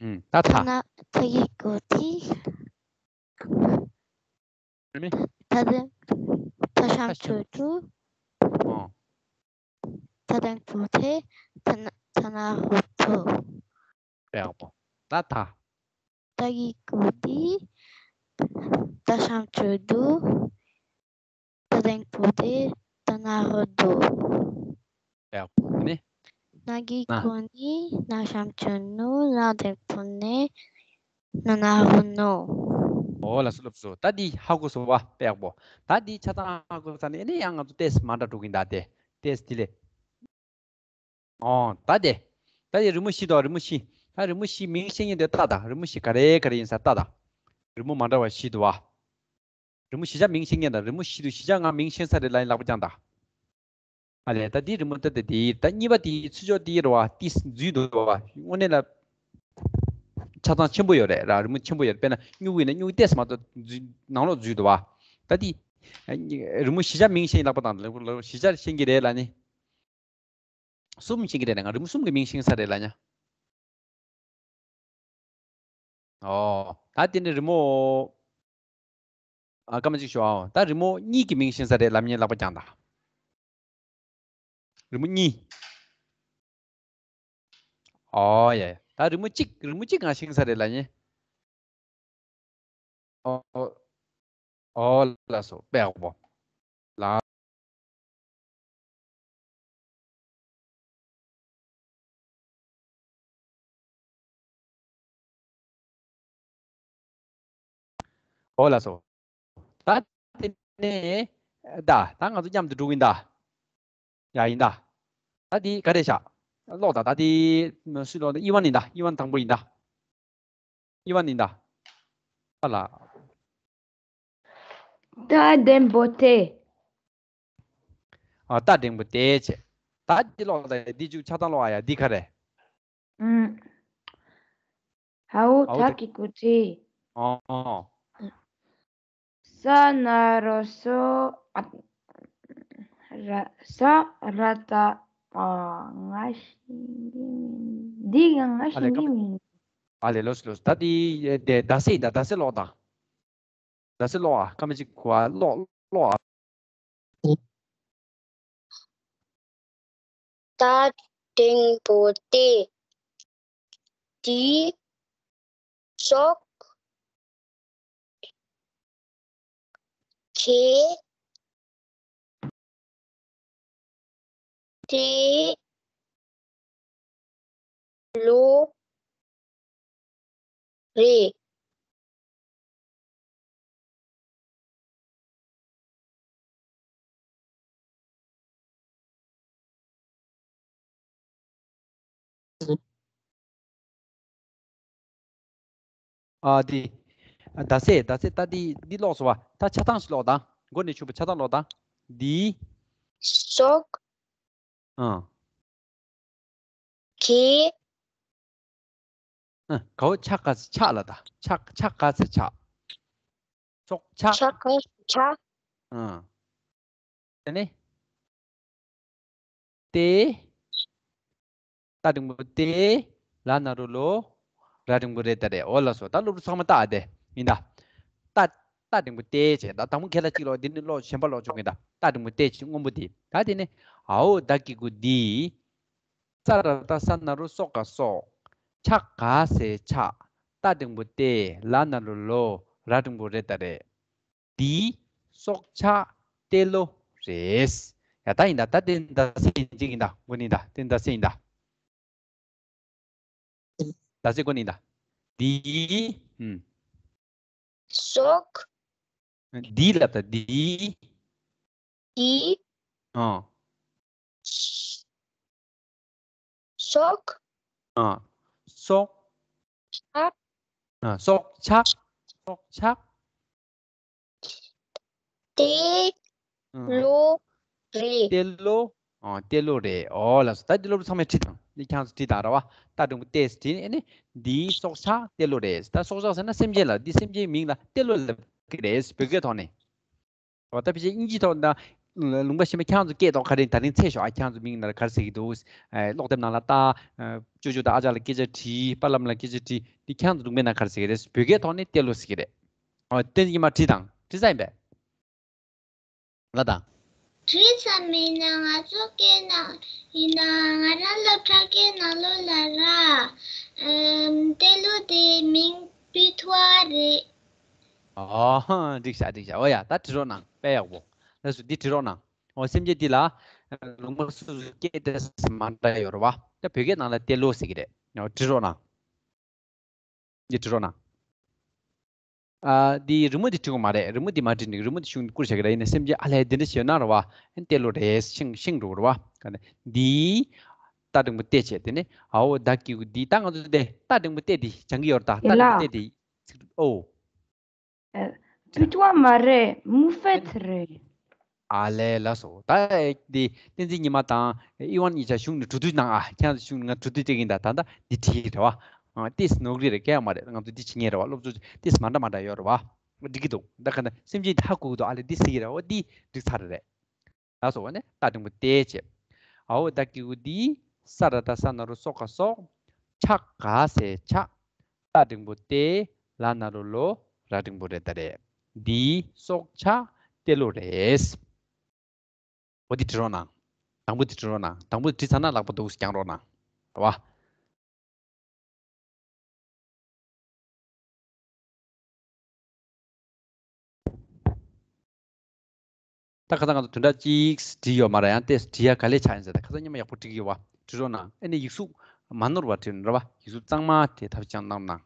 ཨུམ། ད་ཐ། ཐ་ན་ཐ་གི་གུ་ཏི། ཨ་ནི། ཏ་འགྲེང་ཏ་ཤམ་ཅུ་ཏུ། ཨོ། ཏ་འགྲེང་བུ་ཏེ་ཏ་ན་ཏ་ན་རོ་ཏོ། དཔེ་ཡག་པོ། ད་ཐ། ཏ་གི་གུ་ཏི་ཏ་ཤམ་ཅུ་ཏུ། ཏ་འགྲེང་བུ་ཏེ་ཏ་ན་རོ་ཏོ། ཡག་པོ་ནི། ན་གི་ན་གུ་ནི་ན་ཤམ་ཅུ་ནུ་ན་འགྲེང་བུ་ནེ་ན་ན་རོ་ནོ། ཨོ་ལགས་སོ་ལགས་སོ། ད་འདི་ཧ་གོ་སོང་བ། དཔེ་ཡག་པོ། ད་འདི་ཆ་ཚང་ཧ་གོ་ཚར་ནས་ཨ་ནི་ཡང་ང་ཚོ་ཏེས་མ་འདྲ་འགྲོ་གིན་ད་དེ་ཏེས་དེ་ལས། ཨོ་ད་དེ། ད་དེ་རི་མོ་བཞི་འདུག་རི་མོ་བཞི། ད་རི་མོ་བཞི་མིང་ཤེས་མཁན་དེ་ལྟ་དང་། རི་མོ་བཞི་ག་རེ་ག་རེ་ཡིན་ས་ལྟ་དང་། རི་མོ་མ་འདྲ་བ་བཞི་འདུག་བ། རི་མོ་བཞི་ཆ་མིང་ཤེས་མཁན་དང་། རི་མོ་བཞི་འདུག་བཞི་ཆ་ང་མིང་ཤེས་ས་རེད་ལབ་ཡིན་ལག་པ་བརྐྱངས་དང་། ཨ་ལས། ད་འདི་རི་མོ་ལྟ་དེ་དེ་ད་གཉིས་པ་དེ་ཚུར་ཕྱོགས་དེ་རེད་བ། ཏིས་འཛུལ་འདུག་བ། དངོས་གནས་ལ་ཆ་ཚང་ཆེན་པོ་ཡོད་རེད་ར། རི་མོ་ཆེན་པོ་ཡོད་རེད། དཔེར་ན་སྨྱུ་གུ་ཡིན་ན་སྨྱུ་གུ་ཏེས་མ་གཏོགས་འཛུལ་ནང་ལོགས་འཛུལ་འདུག་བ། ད་འདི་རི་མོ་བཞི་ཆ་མིང་ཤེས་ཡིན་ལག་པ་བརྐྱངས་དང་། བཞི་ཆ་ཤེས་ཀྱི་རེད་ལབ་ནི། གསུམ་ཤེས་ཀྱི་རེད་ལ། ང་རི་མོ་གསུམ་གྱི་མིང་ཤེས་ས་རེད་ལ་ཉ། ཨོ། ད་དེ་ནི་རི་མོ། ཨ་སྐར་མ་གཅིག་ཞོག་ཨ། ད་རི་མོ་གཉིས་ཀྱི་མིང་ཤེས་ས་རེད་ལབ་ཉན་ལག་པ་བརྐྱངས་དང་། རི་མོ་གཉིས། ཨོ་ཡ་ཡ། ད་རི་མོ་གཅིག་རི་མོ་གཅིག་ང་ཤེས་ས་རེད་ལ་ཉན། ཨོ། ཨོ་ལགས་སོ། དཔེ་ཡག་པོ། ལགས། འོ་ལགས་སོ། ད་དེ་ནས་ད་ད་ང་ཚོ་མཉམ་དུ་འགྲོ་གི་ཡིན་ད། ཡ་ཡིན་ད། ད་དེ་ག་རེ་བྱ། ཀློག་ད་ད་དེ་སུས་ཀློག་ད། ཨི་ཝན་ཡིན་ད། ཨི་ཝན་དང་པོ་ཡིན་ད། ཨི་ཝན་ཡིན་ད། ཨ་ལ། ད་ལྡེམ་པོ་ཏེ། ཨ་ད་ལྡེམ་པོ་ཏེ་བྱས། ད་འདི་ཀློག་ད། འདི་ཅུ་ཆ་ཚང་ཀློག་ཨ། ཡ་འདི་ག་རེ། ཨུམ། ཧའོ་ད་ཀི་ཀུ་ཏི། ཨོ། ས་ན་རོ་སོ། ཨ་ར་ས་ར་ཏ། ཨ་ང་ཤེས་ཀྱི་མིན། འདི་ང་ཤེས་ཀྱི་མིན། ཨ་ལེ་ལོས་ལོས། ད་འདི་དེ་ད་སེ་ད་ད་སེ་ཀློག་ད། ད་སེ་ཀློག་ཨ། ཁ་མི་ཅིག་གོ་ཨ། ཀློག་ཀློག་ཨ། ད་ལྡེམ་པོ་ཏེ། དེའི་སྲོག་ཁེ་ཏེ་ལོ་རེད། ཨ་དེ། ད་སེ་ད་སེ་ད་འདི་འདི་ཀློག་སོང་བ། ད་ཆ་ཚང་ཞིག་ཀློག་དང་། མགོ་ནས་མཇུག་བར་ཆ་ཚང་ཀློག་དང་། འདི། སྲོག་ཨ། གི། ཨ་གའོ་ཆ་ག་ཚེ་ཆག་ལ་ད། ཆག་ཆ་ག་ཚེ་ཆག་སྲོག་ཆགས། ཆག་ཆགས། ཨ། དེ་ནས། ཏེ། ཏ་འགྲེང་བུ་ཏེ། ལ་ན་རོ་ལོ། ར་འགྲེང་བུ་རེ་ད་རེད། འོ་ལགས་སོ། ད་སློབ་ཕྲུག་ཚང་མ་ལྟ་ཨ། དེ་ཡིན་ད། ཏ་ཏ་འགྲེང་བུ་ཏེ་བྱས། ད་དང་པོ་ཁས་ལ་གཅིག་ཀློག་འདི་ནི་ཀློག་གཞན་པ་ཀློག་ཆོག་གི་ཡིན་ད། ཏ་འགྲེང་བུ་ཏེ་བྱས་སྔོན་པོ་དེ། ད་དེ་ནས་འའོ་ད་གི་གུ་འདི། ཙ་ར་ཏ་ས་ན་རོ་སྲོ་ག་སྲོག་ཆ་ག་ས་ཆགས། ཏ་འགྲེང་བུ་ཏེ། ལ་ན་རོ་ལོ། ར་འགྲེང་བུ་རེ་ད་རེད། འདིའི་སྲོག་ཆགས་ཏེ་ལོ་རེད། ཡ་ད་ཡིན་ད། ད་དེ་ད་སེ་ཡིན་ཅིག་ཡིན་ད། མགོ་ནི་ད་དེ་ད་སེ་ཡིན་ད། ད་སེ་མགོ་ནི་ད། འདིའི། ཨུམ། སྲོག་འདི་ལ་ད་འདི། འདི། ཨ། སྲོག་ཨ། སྲོག་ཆགས། ཨ། སྲོག་ཆགས། སྲོག་ཆགས། ཏེ་ཨ། ལོ་རེད། ཏེ་ལོ། ཨ་ཏེ་ལོ་རེད། འོ་ལགས་སོ། ད་འདི་སློབ་ཕྲུག་ཚང་མས་བྲིས་དང་། འདི་ཁྱེད་རང་ཚོ་བྲིས་དང་ར་བ། ཏ་འགྲེང་བུ་ཏེ་ཟེར་བྲིས་ནས་ཨ་ནི་འདིའི་སྲོག་ཆགས་ཏེ་ལོ་རེད། ད་སྲོག་ཆགས་ཟེར་ན་སེམས་ཅན་ལ། འདི་སེམས་ཅན་མིང་ལ་ཏེ་ལོ་ལབ་ཀྱི་རེད། བོད་སྐད་ཐོག་ནས། འོ་ད་ཕལ་ཆེར་དབྱིན་ཇིའི་ཐོག་ན་ལུང་པ་གཞན་པ་ཁྱེད་རང་ཚོ་སྐད་ཐོག་ག་རེ་ད་རིང་འཚོལ་ཤོག་ཨ། ཁྱེད་རང་ཚོ་མིང་ལ་ག་རེ་ཟེར་གྱི་འདུག་ཨ་ཀློག་དེབ་ནང་ལ་ལྟ། ཨ་ཅོ་ཅོ་དང་ཨ་ཅག་ལ་སྐད་ཆ་དྲིས། པ་ལམ་ལ་སྐད་ཆ་དྲིས། འདི་ཁྱེད་རང་ཚོ་ལུང་པའི་ནང་ག་རེ་ཟེར་གྱི་རེད། བོད་སྐད་ཐོག་ནས་ཏེ་ལོ་ཟེར་གྱི་རེད། འོ་དེ་ཉི་མ་བྲིས་དང་། བྲིས་ཚར་ཡིན་པས། ལ་དང་། བྲིས་ཚར་མིན་ན། ང་ཚོ་སྐད་ནང་ཡིན་ན། ང་རང་སློབ་གྲྭ་སྐད་ནང་ལོགས་ལ་ར། ཨམ། ཏེ་ལོ་དེ་མིང་ཕུད་ཐུབ་ཨ་རེད། ཨ་ཧ། འགྲིག་ཤག་འགྲིག་ཤག་འོ་ཡ། ད་བྲིས་རོགས་གནང་། དཔེ་ཡག་པོ། ལགས་སོ། འདི་བྲིས་རོགས་གནང་། འོ་སེམས་ཅན་འདི་ལ་ལུང་པ་སོ་སོའི་སྐད་དེ་མ་འདྲ་ཡོད་རེད་བ། ད་བོད་སྐད་ནང་ལ་ཏེ་ལོ་ཟེར་གྱི་རེད། འོ་བྲིས་རོགས་གནང་། འདི་བྲིས་རོགས་གནང་། ཨ། འདི་རི་མོ་འདི་བྲིས་དགོས་མ་རེད། རི་མོ་འདི་མ་བྲིས་ནས་རི་མོ་འདི་གཞུང་བསྐུར་བྱ་གི་རེད། ཡིན་ན་སེམས་ཅན་ཨ་ལས་འདི་འདྲ་ཞིག་ཡོད་ན་རེད་བ། ཨ་ནི་ཏེ་ལོ་རེད། ཤིང་ཤིང་འགྲོ་རེད་བ། ག་ནས་འདི། ཏ་འགྲེང་བུ་ཏེ་བྱས། དེ་ནས་འའོ་ད་གི་གུ་འདི། ད་ང་ཚོ་དེ་ཏ་འགྲེང་བུ་ཏེ་འདི་སྦྱང་གི་ཡོད་རེད་ད། ཏ་འགྲེང་བུ་ཏེ་འདི། ཨོ། ཨ། ཕུད་ཐུབ་མ་རེད། མུ་ཧྥེད་རེད། ཨ་ལས། ལགས་སོ། ད་འདི་བསྟན་འཛིན་ཉི་མ་དང་ཨི་ཝན་གཉིས་ཆ་གཞུང་ནས་གྲོས་བསྡུར་གནང་ཨ། ཁྱེད་རང་ཚོ་གཞུང་ནས་ང་གྲོས་བསྡུར་བྱེད་ཀྱི་ཡིན་ད། ད་ལྟ་འདི་བྲིས་རེད་བ། ཨ། ཏིས་ནོར་གི་རེད། སྐད་ཡག་མ་རེད། ང་ཚོ་འདི་བྱེད་མཁན་རེད་བ། སློབ་གཙོ་ཏིས་མ་འདྲ་མ་འདྲ་ཡོད་རེད་བ། འགྲིག་གི་འདུག་ད་ག་ན་སེམས་ཅན་ཧ་གོ་གི་འདུག་ཨ་ལས་འདི་ཟེར་གྱི་རེད་བ། འདི་འགྲིག་ཚར་རེད། ལགས་སོ། འོ་ནས་ཏ་འགྲེང་བུ་ཏེ་བྱས། འའོ་ད་གི་གུ་འདི། ས་ར་ཏ་ས་ན་རོ་སྲོ་ག་སྲོག་ཆ་ག་ས་ཆགས། ཏ་འགྲེང་བུ་ཏེ། ལ་ན་རོ་ལོ། ར་འགྲེང་བུ་རེ་ད་རེད། འདིའི་སྲོག་ཆགས་ཏེ་ལོ་རེད། འོ་འདི་བྲིས་རོགས་གནང་། དང་པོ་འདི་བྲིས་རོགས་གནང་། དང་པོ་བྲིས་ཚར་ན་ལྷག་པ་འདུག་སེ་རྒྱག་རོགས་གནང་། རེད་བ། ད་ཁ་སང་ང་ཚོ་བདུན་ཕྲག་གཅིག་བྲིས་ཡོད་མ་རེད། ཡང་ཏོག་ཙམ་བྲིས་ཡ་ག་ལེར་ཆགས་ཡིན་ཟེར། ད་ཁ་སང་སྔོན་མ་ཡག་པོ་བྲིས་ཀྱི་ཡོད་བ། བྲིས་རོགས་གནང་། ཨ་ནི་ཡིག་གཟུགས་མ་ནོར་བ་བྲིས་རོགས་གནང་། ཡིག་གཟུགས་གཙང་མ་དེ་ཐབས་ཆག་གནང་གནང་།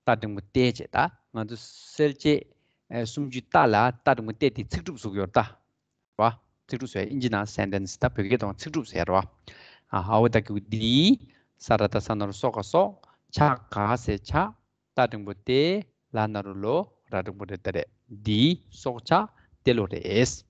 ཏ་འགྲེང་བུ་ཏེ་བྱས། ད་ང་ཚོ་གསལ་བྱེད་ཨེ་སུམ་ཅུའི་ཏ་ལ་ཏ་འགྲེང་བུ་ཏེ་དེ་ཚིག་གྲུབ་བཟོ་གི་ཡོད་རེད་ད། རེད་བ། ཚིག་གྲུབ་བཟོ་ཡ། ཨིན་ཇི་ནང་སེན་ཊེན་སི། ད་བོད་སྐད་ཐོག་ཚིག་གྲུབ་ཟེར་རེད་བ། ཨ་ཧ་འོ་ད་གི་འདི། ས་ར་བཏགས་ས་ན་རོ་སོ་ག་སོག་ཆ་ག་ས་ཆགས། ཏ་འགྲེང་བུ་ཏེ། ལ་ན་རོ་ལོ། ར་འགྲེང་བུ་རེ་ད་རེད། འདི་སྲོག་ཆགས་ཏེ་ལོ་རེད།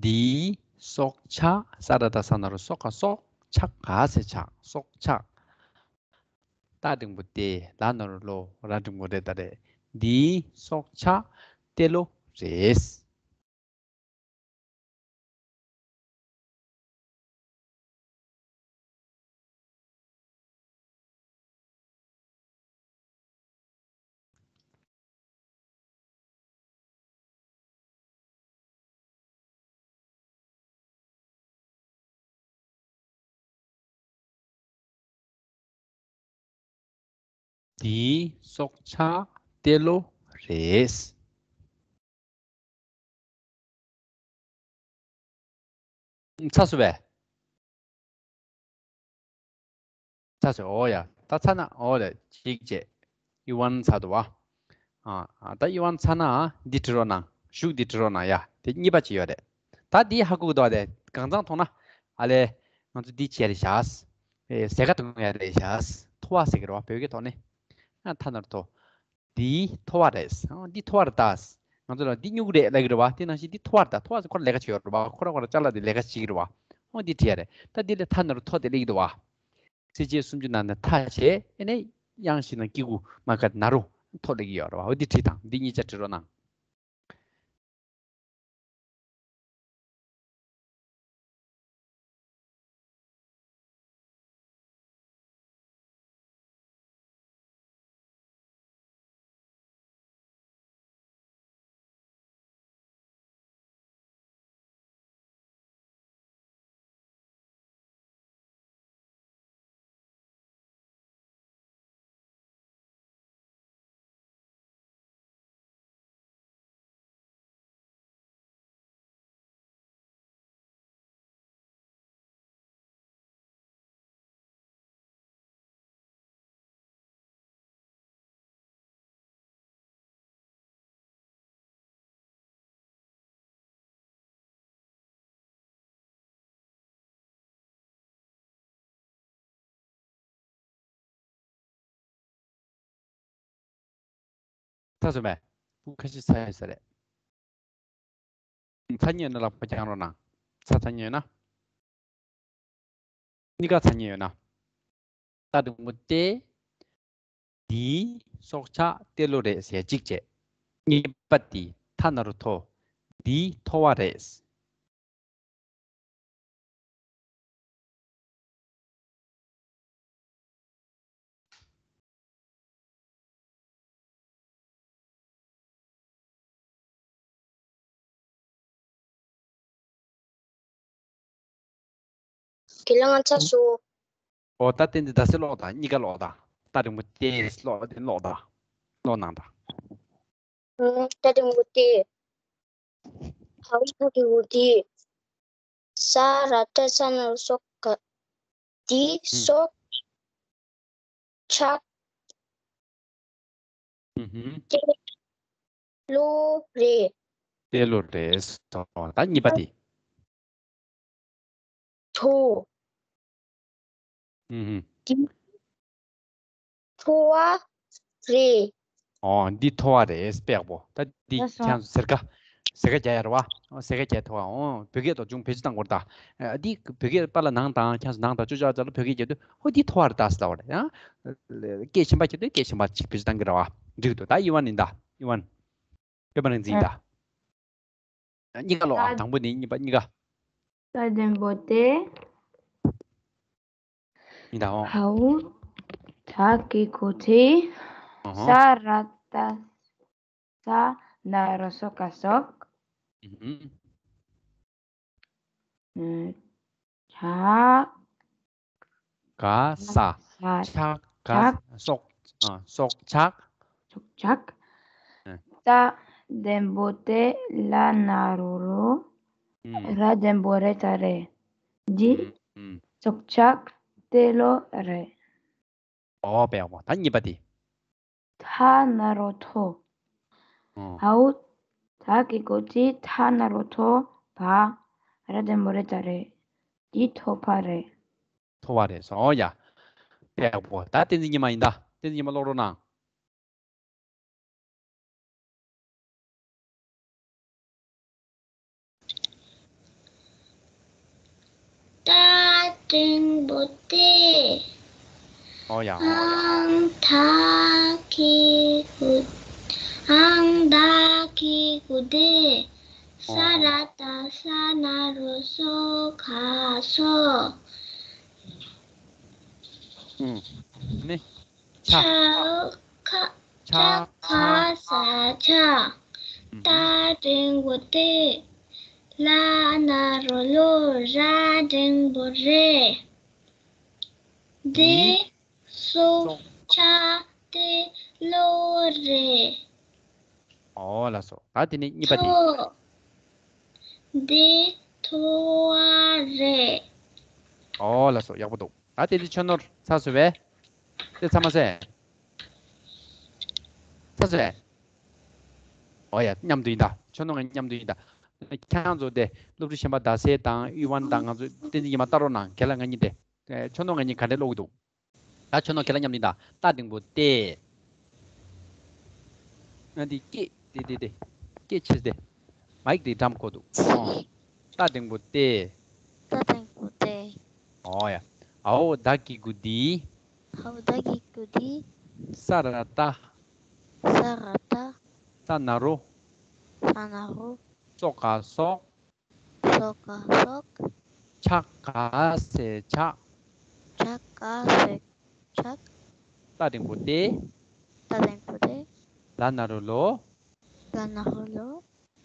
འདིའི་སྲོག་ཆགས། ས་ར་བཏགས་ས་ན་རོ་སོ་ག་སོག་ཆ་ག་ས་ཆགས། སྲོག་ཆགས། ཏ་འགྲེང་བུ་ཏེ། ལ་ན་རོ་ལོ། ར་འགྲེང་བུ་རེ་ད་རེད། འདིའི་སྲོག་ཆགས་ཏེ་ལོ་རེད། འདིའི་སྲོག་ཆགས་ཏེ་ལོ་རེད། ཚར་སོང་བས། ཚར་སོང་། འོ་ཡ། ད་ཚར་ན་འོ་རེད་ཅིག་བྱས། ཨི་ཝན་ཚར་འདུག་བ། ཨ་ཨ་ད་ཨི་ཝན་ཚར་ན་འདི་བྲིས་རོགས་གནང་། གཞུག་འདི་བྲིས་རོགས་གནང་ཡ། དེ་གཉིས་པ་ཅིག་ཡོད་རེད། ད་འདི་ཧ་གོ་གི་འདུག་བ། དེ་གང་ཚང་མཐོང་ན། ཨ་ལས། ང་ཚོ་འདི་བྱས་རེད་བཞག་ཨེ་ཟེ་ག་གཏོང་ཡ་རེད་བཞག་མཐོ་བ་ཟེར་གི་རེད་བ། བོད་སྐད་ཐོག་ནས། ཨ་ཐ་ན་རོ་མཐོ། འདི་མཐོ་བ་རེད། ཨ་འདི་མཐོ་བ་རེད་ད། ང་ཚོ་ལ་འདི་སྨྱུ་གུ་རེད་ལབ་ཀྱི་རེད་བ། དེ་ནང་བཞིན་འདི་མཐོ་བ་རེད་ད། མཐོ་བ་ཟེར་ཁོ་ལ་ལས་ཀ་བྱེད་ཡོད་རེད་བ། ཁོ་ར་ཁོ་ར་ཅ་ལག་དེ་ལས་ཀ་བྱེད་ཀྱི་རེད་བ། ཨོ་འདི་བྲིས་ཡ་རེད། ད་འདི་ལ་ཐ་ན་རོ་མཐོ་དེ་སླེབས་ཀྱི་འདུག་བ། ཚིགས་བཅད་སུམ་ཅུ་ནང་ནས་ཐ་བྱས། ཨེ་ནས་དབྱངས་ཤིག་ན་སྐྱིད་གུ་མ་ག་ན་རོ་མཐོ་སླེབས་ཀྱི་ཡོད་རེད་བ། ཨོ་འདི་བྲིས་དང་། འདི་གཉིས་ཆ་བྲིས་རོགས་གནང་། ཚར་སོང་མེད། ཁ་ཤས་ཚར་ཡོད་ས་རེད། ཚར་ཉེ་ཡོད་ན་ལག་པ་བརྐྱང་རོགས་གནང་། ཚར་ཚར་ཉེ་ཡོད་ན། གཉིས་ཀ་ཚར་ཉེ་ཡོད་ན། ཏ་འགྲེང་བུ་ཏེ། འདིའི་སྲོག་ཆགས་ཏེ་ལོ་རེད་ཟེར་གཅིག་བྱས། གཉིས་པ་དེ་ཐ་ན་རོ་མཐོ། འདིའི་མཐོ་བ་རེད། དེ་ལ་ང་ཚ་སོ། ཨོ་ད་བསྟན་འདི་ད་སེ་ཀློག་དང་། གཉིས་ཀ་ཀློག་དང་། ཏ་འགྲེང་བུ་ཏེ་ཀློག་དེ་ཀློག་དང་། ཀློག་གནང་དང་། ཨུམ། ཏ་འགྲེང་བུ་ཏེ། ཧའོ་ཏ་འགྲེང་བུ་ཏེ། ས་ར་བཏགས་ས་ན་རོ་སོ་ག་འདི་ཨུམ། སྲོག་ཆགས་ཨུ་ཧུམ། ཏེ་ལོ་རེད། ཏེ་ལོ་རེད། སོ་ད་གཉིས་པ་དེ། མཐོ། ཨུ་ཧུམ། འདི་མཐོ་བ་རེད། ཨོ་འདི་མཐོ་བ་རེད། དཔེ་ཡག་པོ། ད་འདི་ལགས་སོ། ཁྱེད་ཚོ་ཟེར་ཀ་ཟེར་ཀ་རྒྱག་ཡ་རེད་བ། ཨོ་ཟེར་ཀ་རྒྱག་མཐོ་བ། ཨོ་བོད་སྐད་དོ་ཅུང་བེད་སྤྱོད་བཏང་དགོས་རེད་ད། ཨ་འདི་བོད་སྐད་པཱ་ལགས་ནང་དང་ཁྱེད་ཚོ་ནང་དང་ཅོ་ཅོ་ཨ་ཅག་ལ་བོད་སྐད་རྒྱག་དུས་ཨོ་འདི་མཐོ་བ་རེད་ད་ཟེར་ལབ་པ་རེད། ཡང་སྐད་གཞན་པ་རྒྱག་དུས་སྐད་གཞན་པ་ཅིག་བེད་སྤྱོད་བཏང་གི་རེད་བ། འགྲིག་འདུག་ད་ཨི་ཝན་ཡིན་ད། ཨི་ཝན། དཔེ་མ་རིག་འཛིན་ད། གཉིས་ཀ་ཀློག་ཨ། ད་དང་པོ་ནས་གཉིས་པ། གཉིས་ཀ་ད་དང་པོ་དེ། གཉིས་ད་འོང་། ཧའོ་ད་གི་གོ་ཚེ། ཨ་ཧོ། ས་ར་བཏགས་ས་ན་རོ་སོ་ག་སོག་ཨུ་ཧུམ། ཨུ། ཆ། ག་ས། ཆ། ཆགས། ག་ཇག་སོག་ཨ། སོག་ཇག་སོག་ཇག་ཨ། ཏ་ལྡེམ་པོ་ཏེ་ལ་ན་རོ་ལོ། ཨུམ། ར་ལྡེམ་པོ་རེ་ད་རེད། འདི་ཨུམ། ཨུམ། སོག་ཇག་ཏེ་ལོ་རེད། ཨོ་པེ་ཨོ། ད་གཉིས་པ་དེ། ཐ་ན་རོ་ཐོ། ཨོ། ཨའོ། ད་གི་གུ་དེ་ཐ་ན་རོ་ཐོ་བ། ར་ལྡེམ་པོ་རེ་ད་རེད། འདི་ཐོ་བ་རེད། ཐོ་བ་རེད་སོང་ཡ། པེ་ཨོ་པོ། ད་བསྟན་འཛིན་ཉི་མ་ཡིན་ད། བསྟན་འཛིན་ཉི་མ་ཀློག་རོགས་གནང་། ཏ་འགྲེང་བུ་ཏེ། ཨོ་ཡ། ཨང་ད་གི་གུ། ཨང་ད་གི་གུ་དེ། ས་ར་ཏ་ས་ན་རོ་སོ་ག་སོག་ཨུམ། ནི། ཆ། ཆ་ཁ། ཆ་ཆ་ཁ་ས་ཆག་ཨུམ། ཏ་འགྲེང་བུ་ཏེ། ལ་ན་རོ་ལོ། ར་འགྲེང་བུ་རེ། འདི། འདི། སོག་ཇག་ཏེ་ལོ་རེད། ཨོ་ལགས་སོ། ད་དེ་ནས་གཉིས་པ་དེ། ཐོ། འདི་ཐོ་བ་རེད། ཨོ་ལགས་སོ། ཡག་པོ་འདུག་ད་དེ་དེ་ཆོས་ནོར་ཚར་སོང་བས། དེ་ཚར་མ་ཟད། ཚར་སོང་བས། ཨོ་ཡ། མཉམ་དུ་ཡིན་ད། ཆོས་ནོར་ང་མཉམ་དུ་ཡིན་ད། ཁྱེད་རང་ཚོ་དེ་སློབ་ཕྲུག་གཞན་པ་ཟླ་ཟེར་དང་དབུས་དབང་དང་ང་ཚོ་བསྟན་འཛིན་ཉི་མ་ལྟ་རོགས་གནང་། ཁྱེད་ལ་ང་གཉིས་དེ། ཨེ། ཆོས་ནོར་ང་གཉིས་ག་འདྲས་ཀློག་གི་འདུག་ད་ཆོས་ནོར་ཁྱེད་ལ་མཉམ་ནི་ད། ཏ་འགྲེང་བུ་ཏེ། ང་འདི་སྐད་དེ་དེ་དེ། སྐད་ཆེ་སྟེ། མའིག་དེ་འགྲམ་ཁོ་འདུག་ཨོ། ཏ་འགྲེང་བུ་ཏེ། ཏ་འགྲེང་བུ་ཏེ། ཨོ་ཡ། ཨའོ་ད་གི་གུ་དི། ཨའོ་ད་གི་གུ་དི། ས་ར་ཏ། ས་ར་ཏ། ས་ན་རོ། ས་ན་རོ། སོ་ག་སོག་སོ་ག་སོག་ཆ་ག་ས་ཆག་ཆ་ག་ས་ཆག་ཏ་འགྲེང་བུ་ཏེ། ཏ་འགྲེང་བུ་ཏེ། ལ་ན་རོ་ལོ། ལ་ན་རོ་ལོ།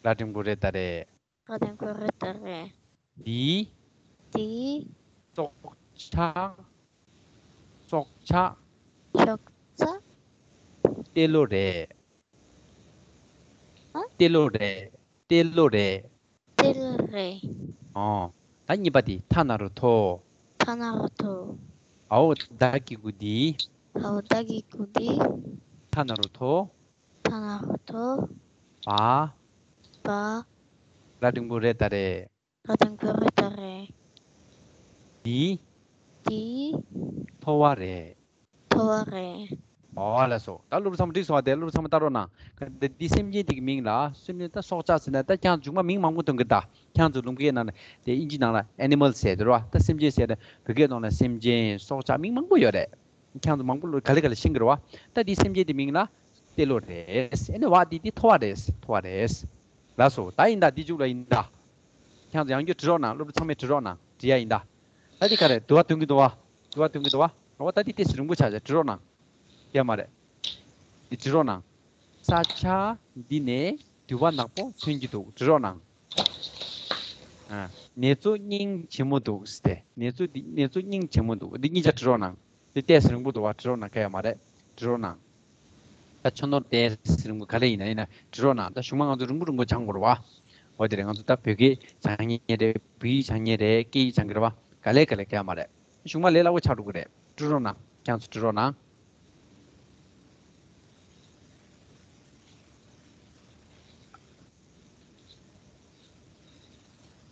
ར་འགྲེང་བུ་རེ་ད་རེད། ར་འགྲེང་བུ་རེ་ད་རེད། འདི། འདི། སོག་ཆག་སོག་ཆག་སོག་ཆག་ཏེ་ལོ་རེད། ཨ། ཏེ་ལོ་རེད། ཏེ་ལོ་རེད། ཏེ་ལོ་རེད། ཨོ། ད་གཉིས་པ་དེ། ཐ་ན་རོ་ཐོ། ཐ་ན་རོ་ཐོ། ཨའོ་ད་གི་གུ་དི། ཨའོ་ད་གི་གུ་དི། ཐ་ན་རོ་ཐོ། ཐ་ན་རོ་ཐོ། བ། བ། ར་འགྲེང་བུ་རེ་ད་རེད། ར་འགྲེང་བུ་རེ་ད་རེད། འདི། འདི། ཐོ་བ་རེད། ཐོ་བ་རེད། ཨོ་ལགས་སོ། ད་སློབ་ཕྲུག་ཚང་མ་འགྲིག་སོང་བ། དེ་སློབ་ཕྲུག་ཚང་མ་ལྟ་རོགས་གནང་། འདི་སེམས་ཅན་དེ་གི་མིང་ལ། སེམས་ཅན་ད་སྲོག་ཆགས་ཟེར་ན་ད་ཁྱེད་རང་ཚོ་མིང་མང་པོ་ཐོན་གི་ད། ཁྱེད་རང་ཚོ་ལུང་པའི་ནང་ལ་དེ་ཨིན་ཇི་ནང་ལ་ཨེ་ནི་མལ་ཟེར་དེ་རེད་བ། ད་སེམས་ཅན་ཟེར་ན་བོད་སྐད་ནང་ལ་སེམས་ཅན་སྲོག་ཆགས་མིང་མང་པོ་ཡོད་རེད། ཁྱེད་རང་ཚོ་མང་པོ་ལ་ག་ལེ་ག་ལེ་ཤེས་གི་རེད་བ། ད་འདི་སེམས་ཅན་དེ་མིང་ལ་ཏེ་ལོ་རེད། ཨེ་ནི་བ་འདི་འདི་ཐོ་བ་རེད། ཐོ་བ་རེད། ལགས་སོ། ད་ཡིན་ད། འདི་མཇུག་ལ་ཡིན་ད། ཁྱེད་ཚོ་ཡང་བསྐྱར་བྲི་རོགས་གནང་། སློབ་ཕྲུག་ཚང་མས་བྲི་རོགས་གནང་། བྲི་ཡ་ཡིན་ད། ད་འདི་ག་རེ་དུ་བ་ཐོན་གི་འདུག་བ། དུ་བ་ཐོན་གི་འདུག་བ། འོ་ད་འདི་ཏོག་ཙམ་རིང་པོ་ཆགས་ཆགས། བྲི་རོགས་གནང་། ཡོད་མ་རེད། འདི་བྲི་རོགས་གནང་། ས་ཆ་འདི་ནས་དུ་བ་ནག་པོ་ཐོན་གྱི་འདུག་བྲི་རོགས་གནང་། ཨ། ནེ་ཙོ་སྙིང་རྗེ་མོ་འདུག་ཟེར་ཏེ། ནེ་ཙོ་འདི། ནེ་ཙོ་སྙིང་རྗེ་མོ་འདུག་འདི་གཉིས་ཆ་བྲི་རོགས་གནང་། འདི་ཏོག་ཙམ་རིང་པོ་འདུག་བ། བྲི་རོགས་གནང་། ག་ཡོད་མ་རེད། བྲི་རོགས་གནང་། ད་ཆོས་ནོར་ཏོག་ཙམ་རིང་པོ་ག་ལེ་ཡིན་ན་ཡིན་ན་བྲི་རོགས་གནང་། ད་གཞུག་མ་ང་ཚོ་རིང་པོ་རིང་པོ་སྦྱང་དགོས་རེད་བ། འོ་དེ་རེད། ང་ཚོ་ད་བོད་སྐད་སྦྱང་མཁན་རེད། བོད་ཡིག་སྦྱང་མཁན་རེད། སྐད་ཡིག་སྦྱང་གི་རེད་བ། ག་ལེ་ག་ལེ་ག་ཡོད་མ་རེད། གཞུག་མ་ལས་སླ་པོ་ཆགས་འགྲོ་གི་རེད། བྲི་རོགས་གནང་། ཁྱེད་ཚོ་བྲི་རོགས་གནང་།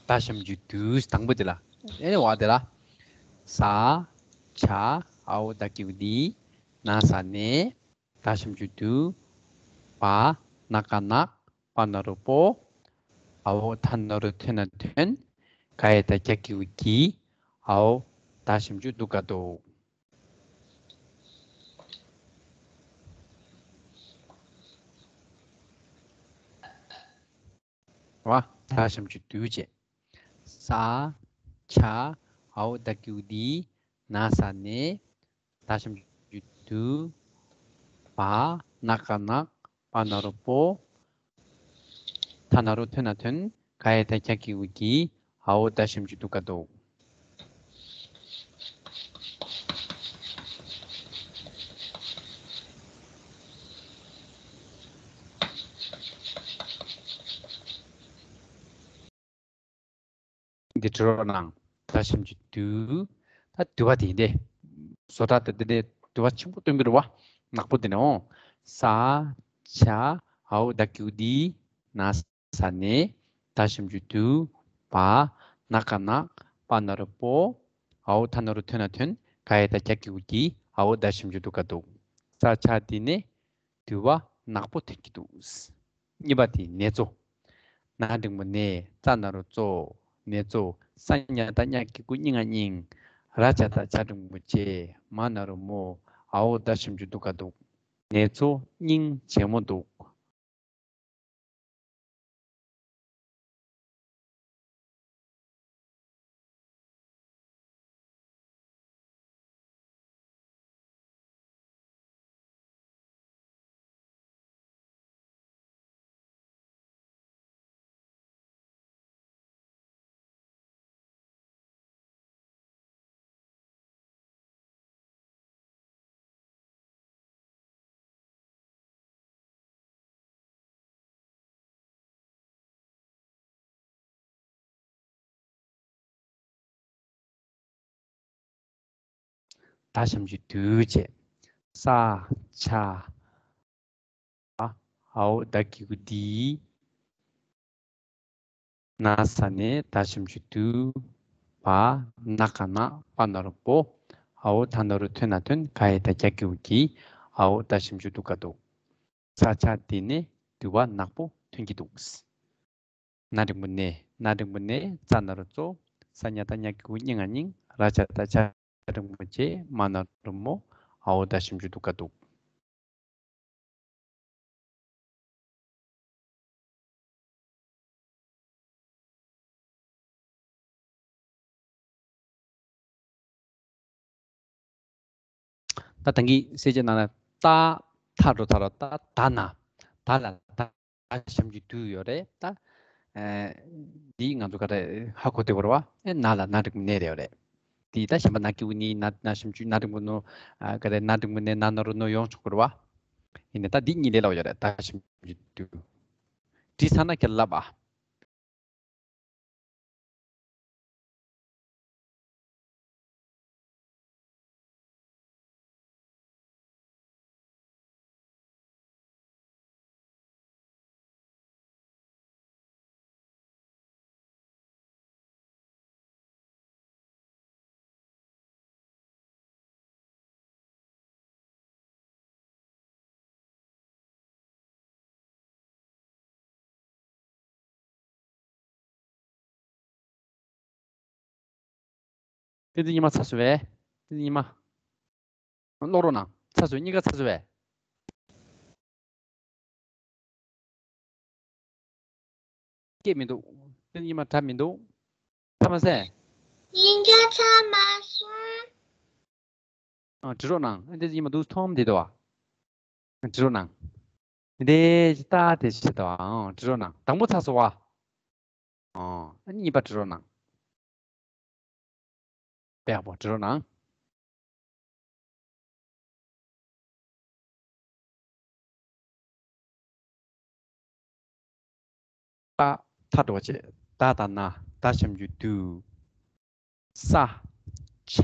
ད་ཞབས་ཀྱུ་དུས་དང་པོ་དེ་ལ། ཨེ་ནི་བ་དེ་ལ། ས་ཆ་ཨའོ་ད་གི་གུ་དི། ན་ས་ནེ། ད་ཞབས་ཀྱུ་དུ། བ། ན་ག་ནག་པ་ན་རོ་པོ། ཨའོ་ཐ་ན་རོ་ཐོ་ན་ཐོན། ག་ཡ་ད་གྱ་གི་གུ་གྱི། ཨའོ་ད་ཞབས་ཀྱུ་དུ་ག་དུ། བ། ད་ཞབས་ཀྱུ་དུ་བྱས། ས་ཆ་ཨའོ་ད་གི་གུ་དི། ན་ས་ནེ། ད་ཞབས་ཀྱུ་དུ། བ། ན་ག་ནག་པ་ན་རོ་པོ། ཐ་ན་རོ་ཐོ་ན་ཐོན། ག་ཡ་ད་གྱ་གི་གུ་གྱི། ཨའོ་ད་ཞབས་ཀྱུ་དུ་ག་དུ། འདི་བྲི་རོགས་གནང་། ད་ཞབས་ཀྱུ་དུ། ད་དུ་བ་དེ་འདི། བཟོ་གྲྭ་དེ་འདི་ནས་དུ་བ་ཆེན་པོ་སྟོན་གི་རེད་བ། ནག་པོ་དེ་ནས་འོང་། ས། ཆ། འའོ་ད་གི་གུ་དི། ན་ས་ནས། ད་ཞབས་ཀྱུ་དུ། བ། ན་ག་ནག་པ་ན་རོ་པོ། འའོ་ད་ན་རོ་ཐོ་ན་ཐོན། ག་ཡ་ད་གྱ་གི་གུ་གྱི། འའོ་ད་ཞབས་ཀྱུ་དུ་ག་དུ། ས་ཆ་དེ་ནས། དུ་བ་ནག་པོ་ཐོན་གྱི་འདུག་གཉིས་པ་དེ་ནེ་ཙོ། ན་འགྲེང་བུ་ནེ། ཙ་ན་རོ་ཙོ། ནེ་ཙོ། ས་ཉ་བཏགས་སྙ་གི་གུ་སྙི་ང་སྙིང་། ར་ཇ་བཏགས་ཇ་འགྲེང་བུ་ཇེ། མ་ན་རོ་མོ། འའོ་ད་ཞབས་ཀྱུ་དུ་ག་དུ། ནེ་ཙོ་སྙིང་རྗེ་མོ་འདུག་ད་ཞབས་ཀྱུ་དུ་བྱས། ས། ཆ། འ། འའོ་ད་གི་གུ་དི། ན་ས་ནས་ད་ཞབས་ཀྱུ་དུ། བ། ན་ག་ནག་པ་ན་རོ་པོ། འའོ་ད་ན་རོ་ཐོ་ན་ཐོན། ག་ཡ་ད་གྱ་གི་གུ་གྱི། འའོ་ད་ཞབས་ཀྱུ་དུ་ག་དུ། ས་ཆ་དེ་ནས་དུ་བ་ནག་པོ་ཐོན་གྱི་འདུག་ན་འགྲེང་བུ་ནེ། ན་འགྲེང་བུ་ནེ། ཙ་ན་རོ་ཙོ། ས་ཉ་བཏགས་སྙ་གི་གུ་སྙི་ང་སྙིང་། ར་ཇ་བཏགས་ཇ་འགྲེང་བུ་ཇེ། མ་ན་རོ་མོ། འའོ་ད་ཞབས་ཀྱུ་དུ་ག་དུ། ད་ད་གིན་གསལ་བྱེད་ནང་ལ་ད་ཐ་འགྲོ་ཚར་རོ། ད་ད་ན། ད་ལ་ད་ཞབས་ཀྱུ་དུ་ཡོད་རེད། ད་ཨེ་འདི་ང་ཚོ་ག་རེ་ཧ་གོ་བདེ་བོ་རེད་བ། ཨེ་ན་ལ་ན་འགྲེང་བུ་ནེ་རེད་ཡོད་རེད། དེ་ད་གཞན་པ་ན་གི་གུ་ནི་ན་ན་ཞབས་ཀྱུ་ན་འགྲེང་བུ་ནོ། ཨ་ག་རེ་ན་འགྲེང་བུ་ནེ་ན་ན་རོ་ནོ་ཡོང་ཆོག་གི་རེད་བ། ཡིན་ནའི་ད་འདི་གཉིས་ལས་སླ་བོ་ཡོད་རེད། ད་ཞབས་ཀྱུ་དུ། བྲིས་ཚར་ན་ཁྱེད་ལབ་ཨ། བསྟན་འཛིན་ཉི་མ་ཚར་སོང་བས། བསྟན་འཛིན་ཉི་མ། ཀློག་རོགས་གནང་། ཚར་སོང་། གཉིས་ཀ་ཚར་སོང་བས། སྐད་མི་འདུག་བསྟན་འཛིན་ཉི་མ་སྒྲ་མི་འདུག་ཚར་མ་ཟད། གཉིས་ཀ་ཚར་མ་སོང་། ཨ་བྲིས་རོགས་གནང་། ཨ་བསྟན་འཛིན་ཉི་མ་འདུག་མཐོང་དེ་འདུག་བ། བྲིས་རོགས་གནང་། འདི་ལྟ་དེ་ཤི་དང་བྲིས་རོགས་གནང་། དང་པོ་ཚར་སོང་བ། ཨོ། ཨ་གཉིས་པ་བྲིས་རོགས་གནང་། དཔེ་ཡག་པོ་བྲིས་རོགས་གནང་། ད་ཐ་འགྲོ་བྱེད། ད་ད་ན། ད་ཞབས་ཀྱུ་དུ། ས། ཆ།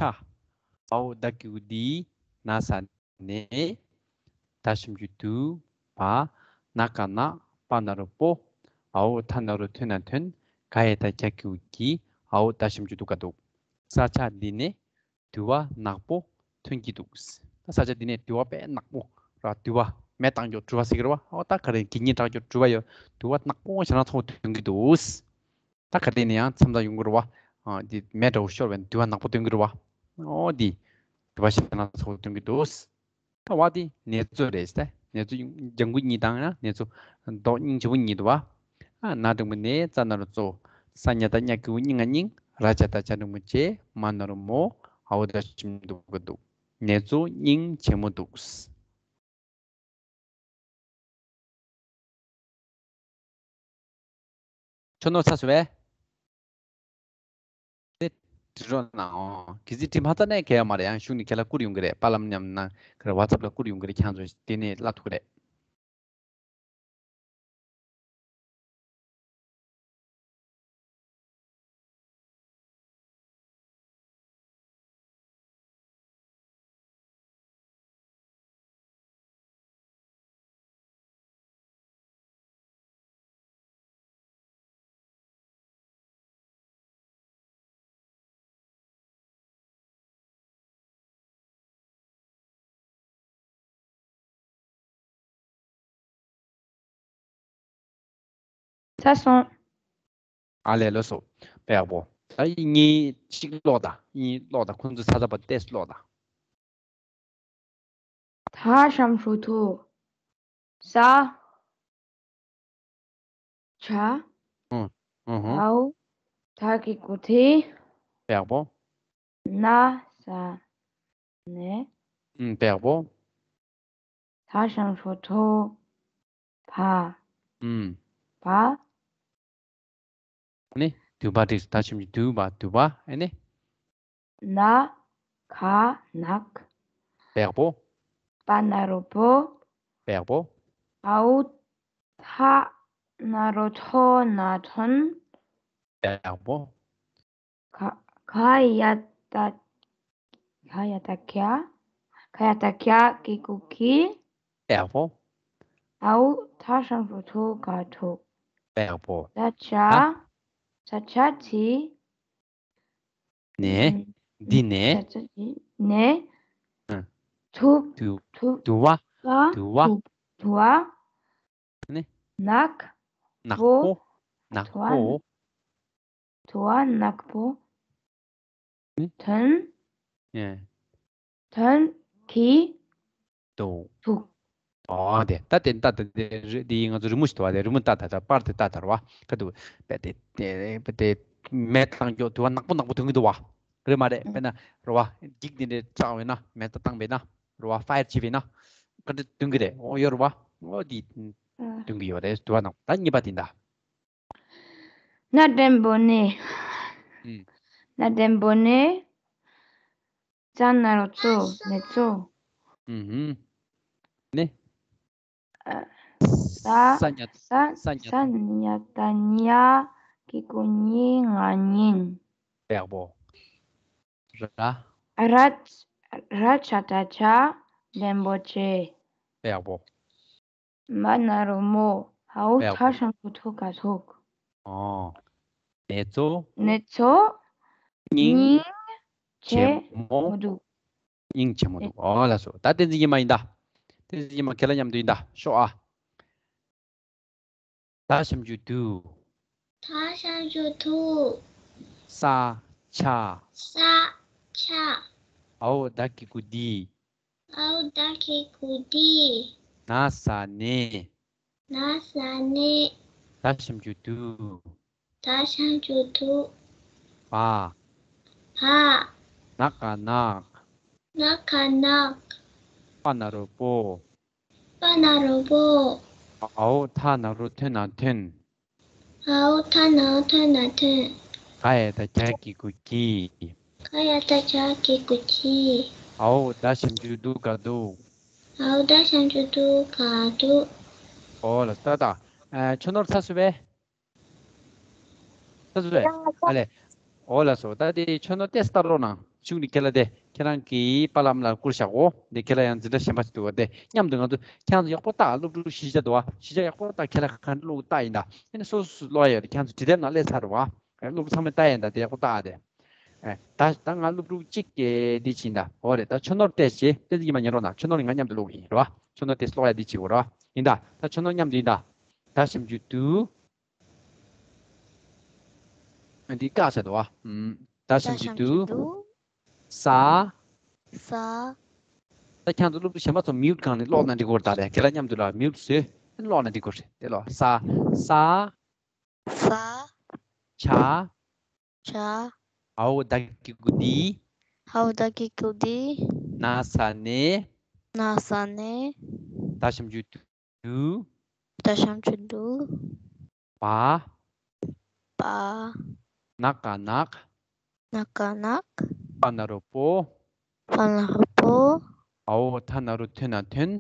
འའོ་ད་གི་གུ་དི། ན་ས་ནས། ད་ཞབས་ཀྱུ་དུ། བ། ན་ག་ན། པ་ན་རོ་པོ། འའོ་ད་ན་རོ་ཐོ་ན་ཐོན། ག་ཡ་ད་གྱ་གི་གུ་གྱི། འའོ་ད་ཞབས་ཀྱུ་དུ་ག་དུ། ས་ཆ་འདི་ནས་དུ་བ་ནག་པོ་ཐོན་གྱི་འདུག་ད་ས་ཆ་འདི་ནས་དུ་བ་དཔེ་ནག་པོ་ར། དུ་བ་མེ་བཏང་རྒྱུ་དྲི་བ་ཟེར་གི་རེད་བ། འོ་ད་ག་རེ་གི་ཉིན་དྲག་རྒྱུ་དྲི་བ་ཡོད། དུ་བ་ནག་པོ་ཞེ་དྲག་ཚོ་ཐོན་གྱི་འདུག་ད་ག་དེ་ནས་ཡང་མཚམས་དང་ཡོང་གི་རེད་བ། ཨ་འདི་མེ་འདྲ་བོ་ཤོར་བས་དུ་བ་ནག་པོ་ཐོན་གྱི་རེད་བ། འོ་འདི་དུ་བ་ཞེ་དྲག་ཚོ་ཐོན་གྱི་འདུག་ད་བ་དེ་ནེ་ཙོ་རེད་ཟེར། ནེ་ཙོ་ལྗང་གུ་གཉིས་དང་ཡང་ནེ་ཙོ་མདོག་སྙིང་རྗེ་པོ་གཉིས་འདུག་བ། ཨ་ན་འགྲེང་བུ་ནེ། ཙ་ན་རོ་ཙོ། ས་ཉ་བཏགས་སྙ་གི་གུ་སྙི་ང་སྙིང་། ར་ཇ་བཏགས་ཇ་འགྲེང་བུ་ཇེ། མ་ན་རོ་མོ། འའོ་ད་ཞབས་ཀྱུ་དུ་ག་དུ། ནེ་ཙོ་སྙིང་རྗེ་མོ་འདུག་ཁྱོད་ནོར་ཚར་སོང་བས། དེ་འབྲི་རོགས་གནང་། གལ་སྲིད་འབྲི་མ་ཚར་ན་གལ་ཡོད་མ་རེད། ཡང་གཞུག་ནས་ཁྱེད་ལ་བསྐུར་ཡོང་གི་རེད། པར་ལམ་མཉམ་ན་ག་རེ་ཝ་ཚབ་ལ་བསྐུར་ཡོང་གི་རེད། ཁྱེད་ཚོ་དེ་ནས་བཀླག་ཐུབ་ཀྱི་རེད། ད་སོང་། ཨ་ལས། ལགས་སོ། དཔེ་ཡག་པོ། ད་གཉིས་གཅིག་ཀློག་དང་། གཉིས་ཀློག་དང་། ཁོང་ཚོ་ཚ་ཚ་བ་ཏེས་ཀློག་དང་། ད་ཤམ་ཞུ་ཐུ། ས། ཆ། ཨུ། ཨུ་ཧུ། ཨའོ། ད་གི་གུ་དི། དཔེ་ཡག་པོ། ན་ས་ནེ། ཨུམ། དཔེ་ཡག་པོ། ད་ཤམ་ཞུ་ཐུ། བ། ཨུམ། བ། ནི། དུ་བ་འགྲིག་ད་ཤམ་ཞུ་དུ་བ། དུ་བ། ཨེ་ནི། ན་ག་ནག། དཔེ་ཡག་པོ། པ་ན་རོ་པོ། དཔེ་ཡག་པོ། ཨའོ། ཐ་ན་རོ་ཐོ་ན་ཐོན། དཔེ་ཡག་པོ། ག་ག་ཡ་ཏ། ག་ཡ་ཏ་གྱ། ག་ཡ་ཏ་གྱ་གི་གུ་གི། དཔེ་ཡག་པོ། ཨའོ། ད་ཤམ་ཞུ་ཐུ་ག་ཐུག། དཔེ་ཡག་པོ། ད་ཆ། ད། ད་ཆ་ཏི། ནེ། ཨུམ། འདི་ནེ། ད་ཆ་ཏི་ནེ། ཨ། ཐུག། དུ། ཐུག། དུ་བ། ད། དུ་བ། ཐུག། དུ་བ། ནི། ནག། ནག་པོ། པོ། ནག་པོ། དུ་བ་ནག་པོ། ནི། ཐོན། ཨེ། ཐོན་གྱི། འདུག། འདུག། ཨོ་དེ། ད་དེ་ད་ད་དེ་རི་དེ་ང་ཚོ་རི་མོ་ཞིག་འདུག་བ། དེ་རི་མོ་ལྟ་ད་ད་པར་དེ་ལྟ་ད་ར་བ། ཁ་དུ་པེ་དེ་དེ་པེ་དེ་མེ་བཏང་རྒྱུ་དུ་བ་ནག་པོ་ནག་པོ་ཐོན་གི་འདུག་བ། རེད་མ་རེད། དཔེར་ན་ར་བ་འགྱིག་དེ་འདྲས་བཅག་བས་ན། མེ་ད་བཏང་བས་ན། ར་བ་ཕ་ཡར་བྱེད་བས་ན། ག་འདྲ་ཐོན་གི་རེད། ཨོ་ཡོད་ར་བ། ཨོ་དེ་ཐོན་གི་ཡོད་རེད། དུ་བ་ནག་པོ། ད་གཉིས་པ་དེ་ད། ན་འགྲེང་བུ་ནེ། ཨུམ། ན་འགྲེང་བུ་ནེ། ཙ་ན་རོ་ཙོ། ནེ་ཙོ། ཨུམ་ཧུམ། ནེ། ཨ། ས། ས་ཉ། ས། ས་ཉ། ས་ཉ་ཏ་ཉ་གི་གུ་ཉི། ང་ཉིན། དཔེ་ཡག་པོ། ར། ར། ར་ཆ་ཏ་ཆ། འགྲེང་བུ་ཆེ། དཔེ་ཡག་པོ། མ་ན་རོ་མོ། ཧའོ། དཔེ་ཡག་པོ། ད་ཤམ་ཞུ་ཐུ་ག་ཐུག། ཨོ། ནེ་ཙོ། ནེ་ཙོ། སྙིང་། སྙིང་ཆེ་མོ། ཆེ་མོ་འདུག། སྙིང་ཆེན་མོ་འདུག། ཨོ་ལགས་སོ། ད་བསྟན་འཛིན་ཉི་མ་ཡིན་ད། བསྟན་འཛིན་ཉི་མ་ཁྱེད་ལ་མཉམ་དུ་ཡིན་ད། ཤོག་ཨ། ད་ཞབས་ཀྱུ་དུ། ད་ཞབས་ཀྱུ་དུ། ས། ཆ། ས། ཆ། ཨའོ་ད་གི་གུ་དི། ཨའོ་ད་གི་གུ་དི། ན་ས་ནེ། ན་ས་ནེ། ད་ཞབས་ཀྱུ་དུ། ད་ཞབས་ཀྱུ་དུ། བ། བ། ན་ག་ནག། ན་ག་ནག། པ་ན་རོ་པོ། པ་ན་རོ་པོ། ཨའོ་ཐ་ན་རོ་ཐོ་ན་ཐོན། ཨའོ་ཐ་ན་རོ་ཐོ་ན་ཐོན། ག་ཡ་ཏ་གྱ་གི་གུ་གྱི། ག་ཡ་ཏ་གྱ་གི་གུ་གྱི། ཨའོ་ད་ཞབས་ཀྱུ་དུ་ག་དུག། ཨའོ་ད་ཞབས་ཀྱུ་དུ་ག་དུག། ཨོ་ལགས་སོ། ད་ད། ཨ། ཆོས་ནོར་ཚར་སོང་བས། ཚར་སོང་བས། ཨ་ལས། ཨོ་ལགས་སོ། ད་དེ་ཆོས་ནོར་ཏོག་ཙམ་ལྟ་རོགས་གནང་། གཞུག་ནས་ཁྱེད་ལ་དེ་ཁྱེད་རང་གི་པཱ་ལགས་ཨ་མ་ལགས་བསྐུར་བཞག་གོ། དེ་ཁྱེད་ལ་ཡང་འཛིན་གྲྭ་གཞན་པ་ཞིག་འདུག་ག། དེ་མཉམ་དུ་ང་ཚོ་ཁྱེད་རང་ཚོ་ཡག་པོ་ལྟ། སློབ་ཕྲུག་གཞིས་ཆགས་འདུག་བ། གཞིས་ཆགས་ཡག་པོ་ལྟ། ཁྱེད་ལ་ག་འདྲ་ཀློག་ལྟ་ཡིན་ད། ཨེ་ནི་སོ་སོ་སོ་ཀློག་ཡ་ཡོད་རེད། ཁྱེད་རང་ཚོ་འབྲི་དེབ་ནང་སླེབས་ཚར་རེད་བ། ཨེ་སློབ་ཕྲུག་ཚང་མས་ལྟ་ཡ་ཡིན་ད། དེ་ཡག་པོ་ལྟ་ཨ་དེ། ཨེ་ད་ད་ང་སློབ་ཕྲུག་གཅིག་གིས་འདི་བྱིན་ད། འོ་རེད། ད་ཆོས་ནོར་ཏོག་ཙམ་བསྟན་འཛིན་ཉི་མ་ཉན་རོགས་གནང་། ཆོས་ནོར་ང་མཉམ་དུ་ཀློག་གི་ཡིན་རེད་བ། ཆོས་ནོར་ཏོག་ཙམ་ཀློག་ཡ་འདི་བྱེད་དགོས་རེད་བ། ཡིན་ད། ད་ཆོས་ནོར་མཉམ་དུ་ཡིན་ད། ད་ཞབས་ཀྱུ་དུ། འདི་བཀག་བྱ་དུ་བ། ད་ཞབས་ཀྱུ་དུ། ས། ས། ད་ཁྱེད་ཚོ་སློབ་ཕྲུག་གཞན་པ་ཚོ་མིའུ་ཊི་སྒང་ནས་ཀློག་ན་འགྲིག་གི་རེད་ད། རེད། ཁྱེད་རང་མཉམ་དུ་ལ་མིའུ་ཊི་བཟོས་ཀློག་ན་འགྲིག་གི་རེད། དེ་ལ་ས། ས། ས། ཆ། ཆ། ཨའོ་ད་གི་གུ་དི། ཨའོ་ད་གི་གུ་དི། ན་ས་ནེ། ན་ས་ནེ། ད་ཞབས་ཀྱུ་དུ། དུ། ད་ཞབས་ཀྱུ་དུ། བ། བ། ན་ག་ནག། ན་ག་ནག། པ་ན་རོ་པོ། པ་ན་རོ་པོ། ཨའོ་ཐ་ན་རོ་ཐོ་ན་ཐོན།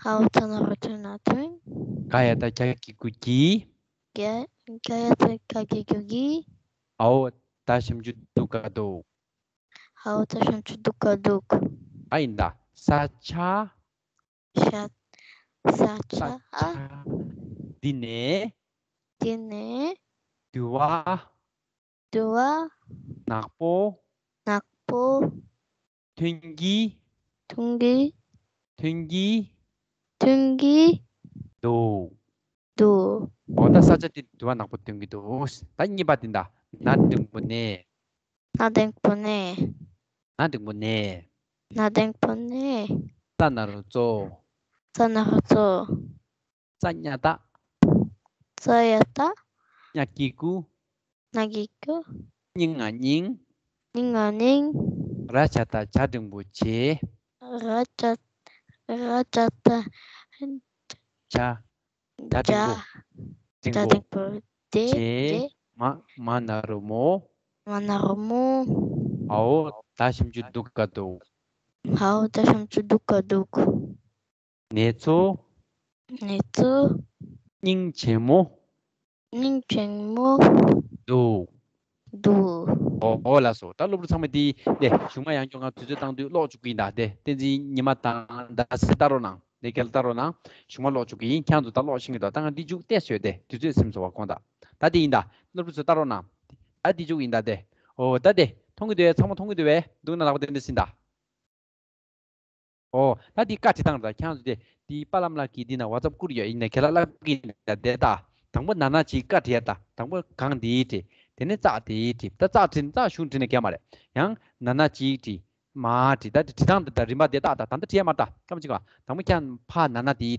ཨའོ་ཐ་ན་རོ་ཐོ་ན་ཐོན། ག་ཡ་ཏ་གྱ་གི་གུ་གྱི། ག་ག་ཡ་ཏ་གྱ་གི་གུ་གྱི། ཨའོ་ད་ཞབས་ཀྱུ་དུ་ག་དུག། ཨའོ་ད་ཞབས་ཀྱུ་དུ་ག་དུག། ཨ་ཡིན་ད། ས་ཆ། ཤ། ས་ཆ། ས་ཆ། འདི་ནས། འདི་ནས། དུ་བ། དུ་བ། ནག་པོ། ནག་པོ། ཐོན་གྱི། ཐོན་གྱི། ཐོན་གྱི། ཐོན་གྱི། འདུག། འདུག། འོ་ད། ད་ས་ཆ་དེ་དུ་བ་ནག་པོ་སྟོན་གྱི་འདུག་ད་གཉིས་པ་དེ་འདྲ། ན་འགྲེང་བུ་ནས། ན་འགྲེང་བུ་ནས། ན་འགྲེང་བུ་ནས། ན་འགྲེང་བུ་ནས། ཙ་ན་རོ་ཙོ། ཙ་ན་རོ་ཙོ། ཙ་ཉ་ཏ། ཙ་ཡ་ཏ། ཉ་གི་གུ། ཉ་གི་གུ། སྙིང་ང་སྙིང་། སྙིང་ང་སྙིང་། ར་ཇ་ཏ་ཇ་འགྲེང་བུ་བྱེ། ར་ཇ། ར་ཇ་ཏ། ཇ། ཇ་འགྲེང་བུ། འགྲེང་བུ། བྱེ། མ། མ་ན་རོ་མོ། མ་ན་རོ་མོ། ཨའོ། ད་ཞིམ་རྒྱུ་འདུག་ག་འདུག་ཨའོ། ད་ཞིམ་རྒྱུ་འདུག་ག་འདུག་ནེ་ཙོ། ནེ་ཙོ། སྙིང་རྗེ་མོ། སྙིང་རྗེ་མོ། འདུག་འདུག་ཨོ། ཨོ་ལགས་སོ། ད་སློབ་ཕྲུག་ཚང་མ་འདི་ནས་གཞུག་མ་ཡང་བསྐྱར་ང་དུས་ཚོད་བཏང་དུས་ཀློག་བཅུག་གི་ཡིན་ད། དེ་བསྟན་འཛིན་ཉི་མ་དང་ཟླ་ཚེས་ལྟ་རོགས་གནང་། ལས་ཀ་ལ་ལྟ་རོགས་གནང་། གཞུག་མ་ཀློག་བཅུག་གི་ཡིན། ཁྱེད་ཚོ་ད་ཀློག་ཤེས་ཀྱི་འདུག་ད་ང་འདི་མཇུག་བལྟས་བཟོས་ཏེ་དུས་ཚོད་ཟིན་སོང་བ་དགོངས་དག་ད་དེ་ཡིན་ད། སློབ་ཕྲུག་ཚོ་ལྟ་རོགས་གནང་། ད་འདི་མཇུག་ཡིན་ད་དེ། ཨོ་ད་དེ་མཐོང་གི་འདུག་བས། ཚང་མ་མཐོང་གི་འདུག་བས། འདུག་ན་ལག་པ་དེ་འདྲ་ཟིན་ད། ཨོ། ད་འདི་བཀའ་བྲི་སྟངས་རེད། ཁྱེད་ཚོ་དེ་འདི་པ་ལམ་ལགས་ཀྱིས་འདི་ན་ཝ་ཙབ་བསྐུར་ཡོད། ཡིན་ནའི་ཁྱེད་ལ་ལབ་ཀྱི་ཡིན་ད། དེ་ད་དང་པོ་ན་ན་ཅིག་བཀའ་བྲི་ཡ་ད། དང་པོ་གང་དེ་བྲི། དེ་ནས་ཙག་དེ་བྲི། ད་ཙག་བྲི་ཙག་གཞུང་བྲི་ནས་གལ་མ་རེད། ཡང་ན་ན་ཅིག་བྲི། མ་བྲི། ད་དེ་བྲི་སྟངས་དེ་ད་རིམ་པ་དེ་ད་ད་ད་འདི་བྲི་ཡ་མ་རེད་ད། སྐར་མ་གཅིག་ག་དང་པོ་ཁྱེད་ཕ་ན་ན་དེ་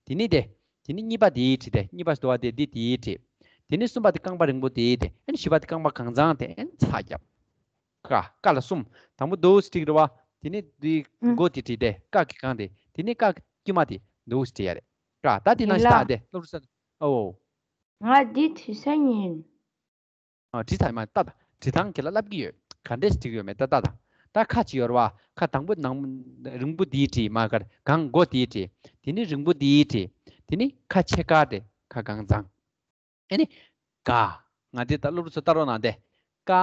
བྲི། དེ་ནས་དེ། དེ་ནས་གཉིས་པ་དེ་བྲི། དེ་གཉིས་པ་ཟེར་བ་དེ་འདི་དེ་བྲི། དེ་ནས་གསུམ་པ་དེ་རྐང་པ་རིང་པོ་དེ་དེ། ཨ་ནི་བཞི་པ་དེ་རྐང་པ་གང་ཚང་དེ། ཨ་ནི་ཚ་རྒྱབ། ཀ། ཀ་ལ་གསུམ། དང་པོ་འདུག་སེ་བྲིས་རེད་བ། དེ་ནས་འདི་ཨུ། མགོ་དེ་བྲིས་ཏེ་ཀ་གི་གང་དེ། དེ་ནས་ཀ་གི་དཀྱུས་མ་དེ་འདུག་སེ་བྲིས་ཡ་རེད། ཀ། ད་དེ་ནང་བཞིན་ལ། ད་དེ་སློབ་ཕྲུག་ས། ཨོ། ང་འདི་བྲིས་ས་ཡིན། ཨ། བྲིས་ཚར་མ་ད་ད། བྲིས་སྟངས་ཁྱེད་ལ་ལབ་ཀྱི་ཡོད། ག་འདྲས་བྲིས་ཡོད་མེད་ད་ད་ད། ད་ཁ་ཅིག་ཡོད་རེད་བ། ཁ་དང་པོ་ནང་རིང་པོ་དེ་བྲིས། མ་ཁ་གང་མགོ་དེ་བྲིས། དེ་ནས་རིང་པོ་དེ་བྲིས། དེ་ནས་ཁ་ཕྱེད་ཀ་དེ་ཁ་གང་ཚང་། ཨེ་ནི། ག། ང་དེ་ད་སློབ་ཕྲུག་ཚོ་ལྟ་རོགས་གནང་སྟེ། ཀ།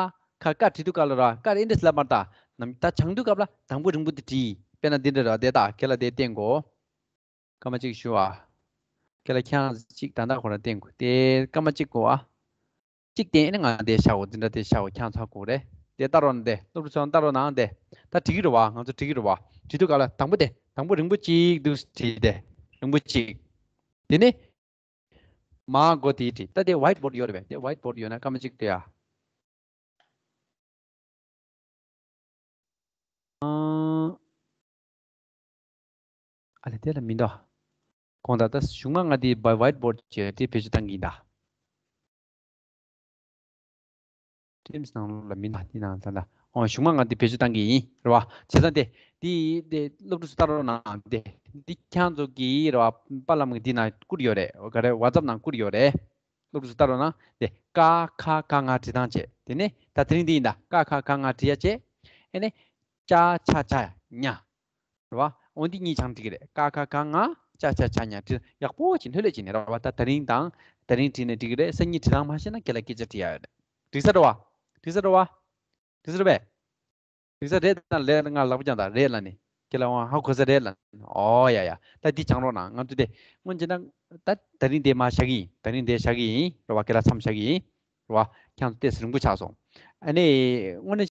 ཁ་ཀ་བྲིས་དུས་སྐབས་ལ་ར་ཀ་རེ་འདྲས་ལབ་མ་ད། ནམ་ད་བྱང་དུས་སྐབས་ལ་དང་པོ་རིང་པོ་དེ་བྲིས། དཔེར་ན་འདི་འདྲ་ར་དེ་ད་ཁྱེད་ལ་དེ་བསྟན་གོ། སྐར་མ་གཅིག་ཞུ་ཨ། ཁྱེད་ལ་ཁྱེད་རང་གཅིག་ད་ལྟ་ཁོ་རང་བསྟན་གོ་དེ་སྐར་མ་གཅིག་གོ་ཨ། གཅིག་བསྟན་ཨེ་ནི་ང་དེ་བཞག་གོ། འདི་འདྲ་དེ་བཞག་གོ། ཁྱེད་རང་ཚ་གོ་རེད། དེ་ལྟ་རོགས་གནང་སྟེ། སློབ་ཕྲུག་ཚོ་ལྟ་རོགས་གནང་སྟེ། ད་བྲིས་ཀྱི་རེད་བ། ང་ཚོ་བྲིས་ཀྱི་རེད་བ། བྲིས་དུས་སྐབས་ལ་དང་པོ་དེ་དང་པོ་རིང་པོ་གཅིག་འདུག་བྲིས་ཏེ། རིང་པོ་གཅིག་དེ་ནས། མ་མགོ་དེའི་བྲིས། ད་དེ་ཝའིཊ་བོརཌ་ཡོད་རེད་པས། དེ་ཝའིཊ་བོརཌ་ཡོད་ན་སྐར་མ་གཅིག་ལྟོས་ཡ། ཨང་། ཨ་ལེ་དེ་ལ་མི་འདུག་དགོངས་དག་ད་གཞུག་མ་ང་དེ་བ་ཝའིཊ་བོརཌ་བྱས་དེ་བེད་སྤྱོད་བཏང་གི་ཡིན་ད། ཊིམ་སི་ནང་ལོགས་ལ་མི་འདུག་དེ་ནང་ད་ལ། ཨོ་གཞུག་མ་ང་འདི་བེད་སྤྱོད་བཏང་གི་ཡིན་རེད་བ། བྱས་ཙང་དེ། འདི་འདི་སློབ་ཕྲུག་ཚོ་ལྟ་རོགས་གནང་དེ། འདི་ཁྱེད་ཚོ་གི་རེད་བ། པ་ལམ་གི་འདི་ནང་བསྐུར་ཡོད་རེད། ག་རེ་ཝ་ཙབ་ནང་བསྐུར་ཡོད་རེད། སློབ་ཕྲུག་ཚོ་ལྟ་རོགས་གནང་དེ། ཀ་ཁ་ག་ང་བྲིས་སྟངས་བྱས། དེ་ནས་ད་དེ་རིང་འདི་ཡིན་ད། ཀ་ཁ་ག་ང་བྲིས་ཡ་བྱས། ཨེ་ནས། ཅ་ཆ་ཇ་ཉ། རེད་བ། འོ་འདི་གཉིས་ཆ་འགྲིག་གི་རེད། ཀ་ཁ་ག་ང་ཅ་ཆ་ཇ་ཉ་བྲིས། ཡག་པོ་བྱས་ལྷོད་ལྷོད་བྱས་ནས་རེད་བ། ད་དེ་རིང་དང་དེ་རིང་བྲིས་ནས་འགྲིག་གི་རེད། སང་ཉིན་བྲིས་སྟངས་མ་ཤེས་ན་ཁྱེད་ལ་སྐད་ཆ་དྲི་ཡ་ཡོད་རེད། འགྲིག་ས་རེད་བ། འགྲིག་ས་རེད་བ། འགྲིག་ས་རེད་པས། འགྲིག་ས་རེད་ད་ལབ་ན་ང་ལག་པ་བརྐྱངས་དང་རེད་ལབ་ནས། ཁྱེད་ལ་དབང་ཧ་གོ་ས་རེད་ལབ་ནས། ཨོ་ཡ་ཡ། ད་འདི་སྦྱང་རོགས་གནང་། ང་ཚོ་དེ་སྔོན་ཆད་ན་ད་དེ་རིང་དེ་མར་བཞག་གི་ཡིན། དེ་རིང་དེ་བཞག་གི་ཡིན་རེད་བ། ཁྱེད་ལ་མཚམས་བཞག་གི་ཡིན་རེད་བ། ཁྱེད་ཚོ་ཏོག་ཙམ་རིང་པོ་ཆགས་སོང་། ཨ་ནི་དངོས་གནས།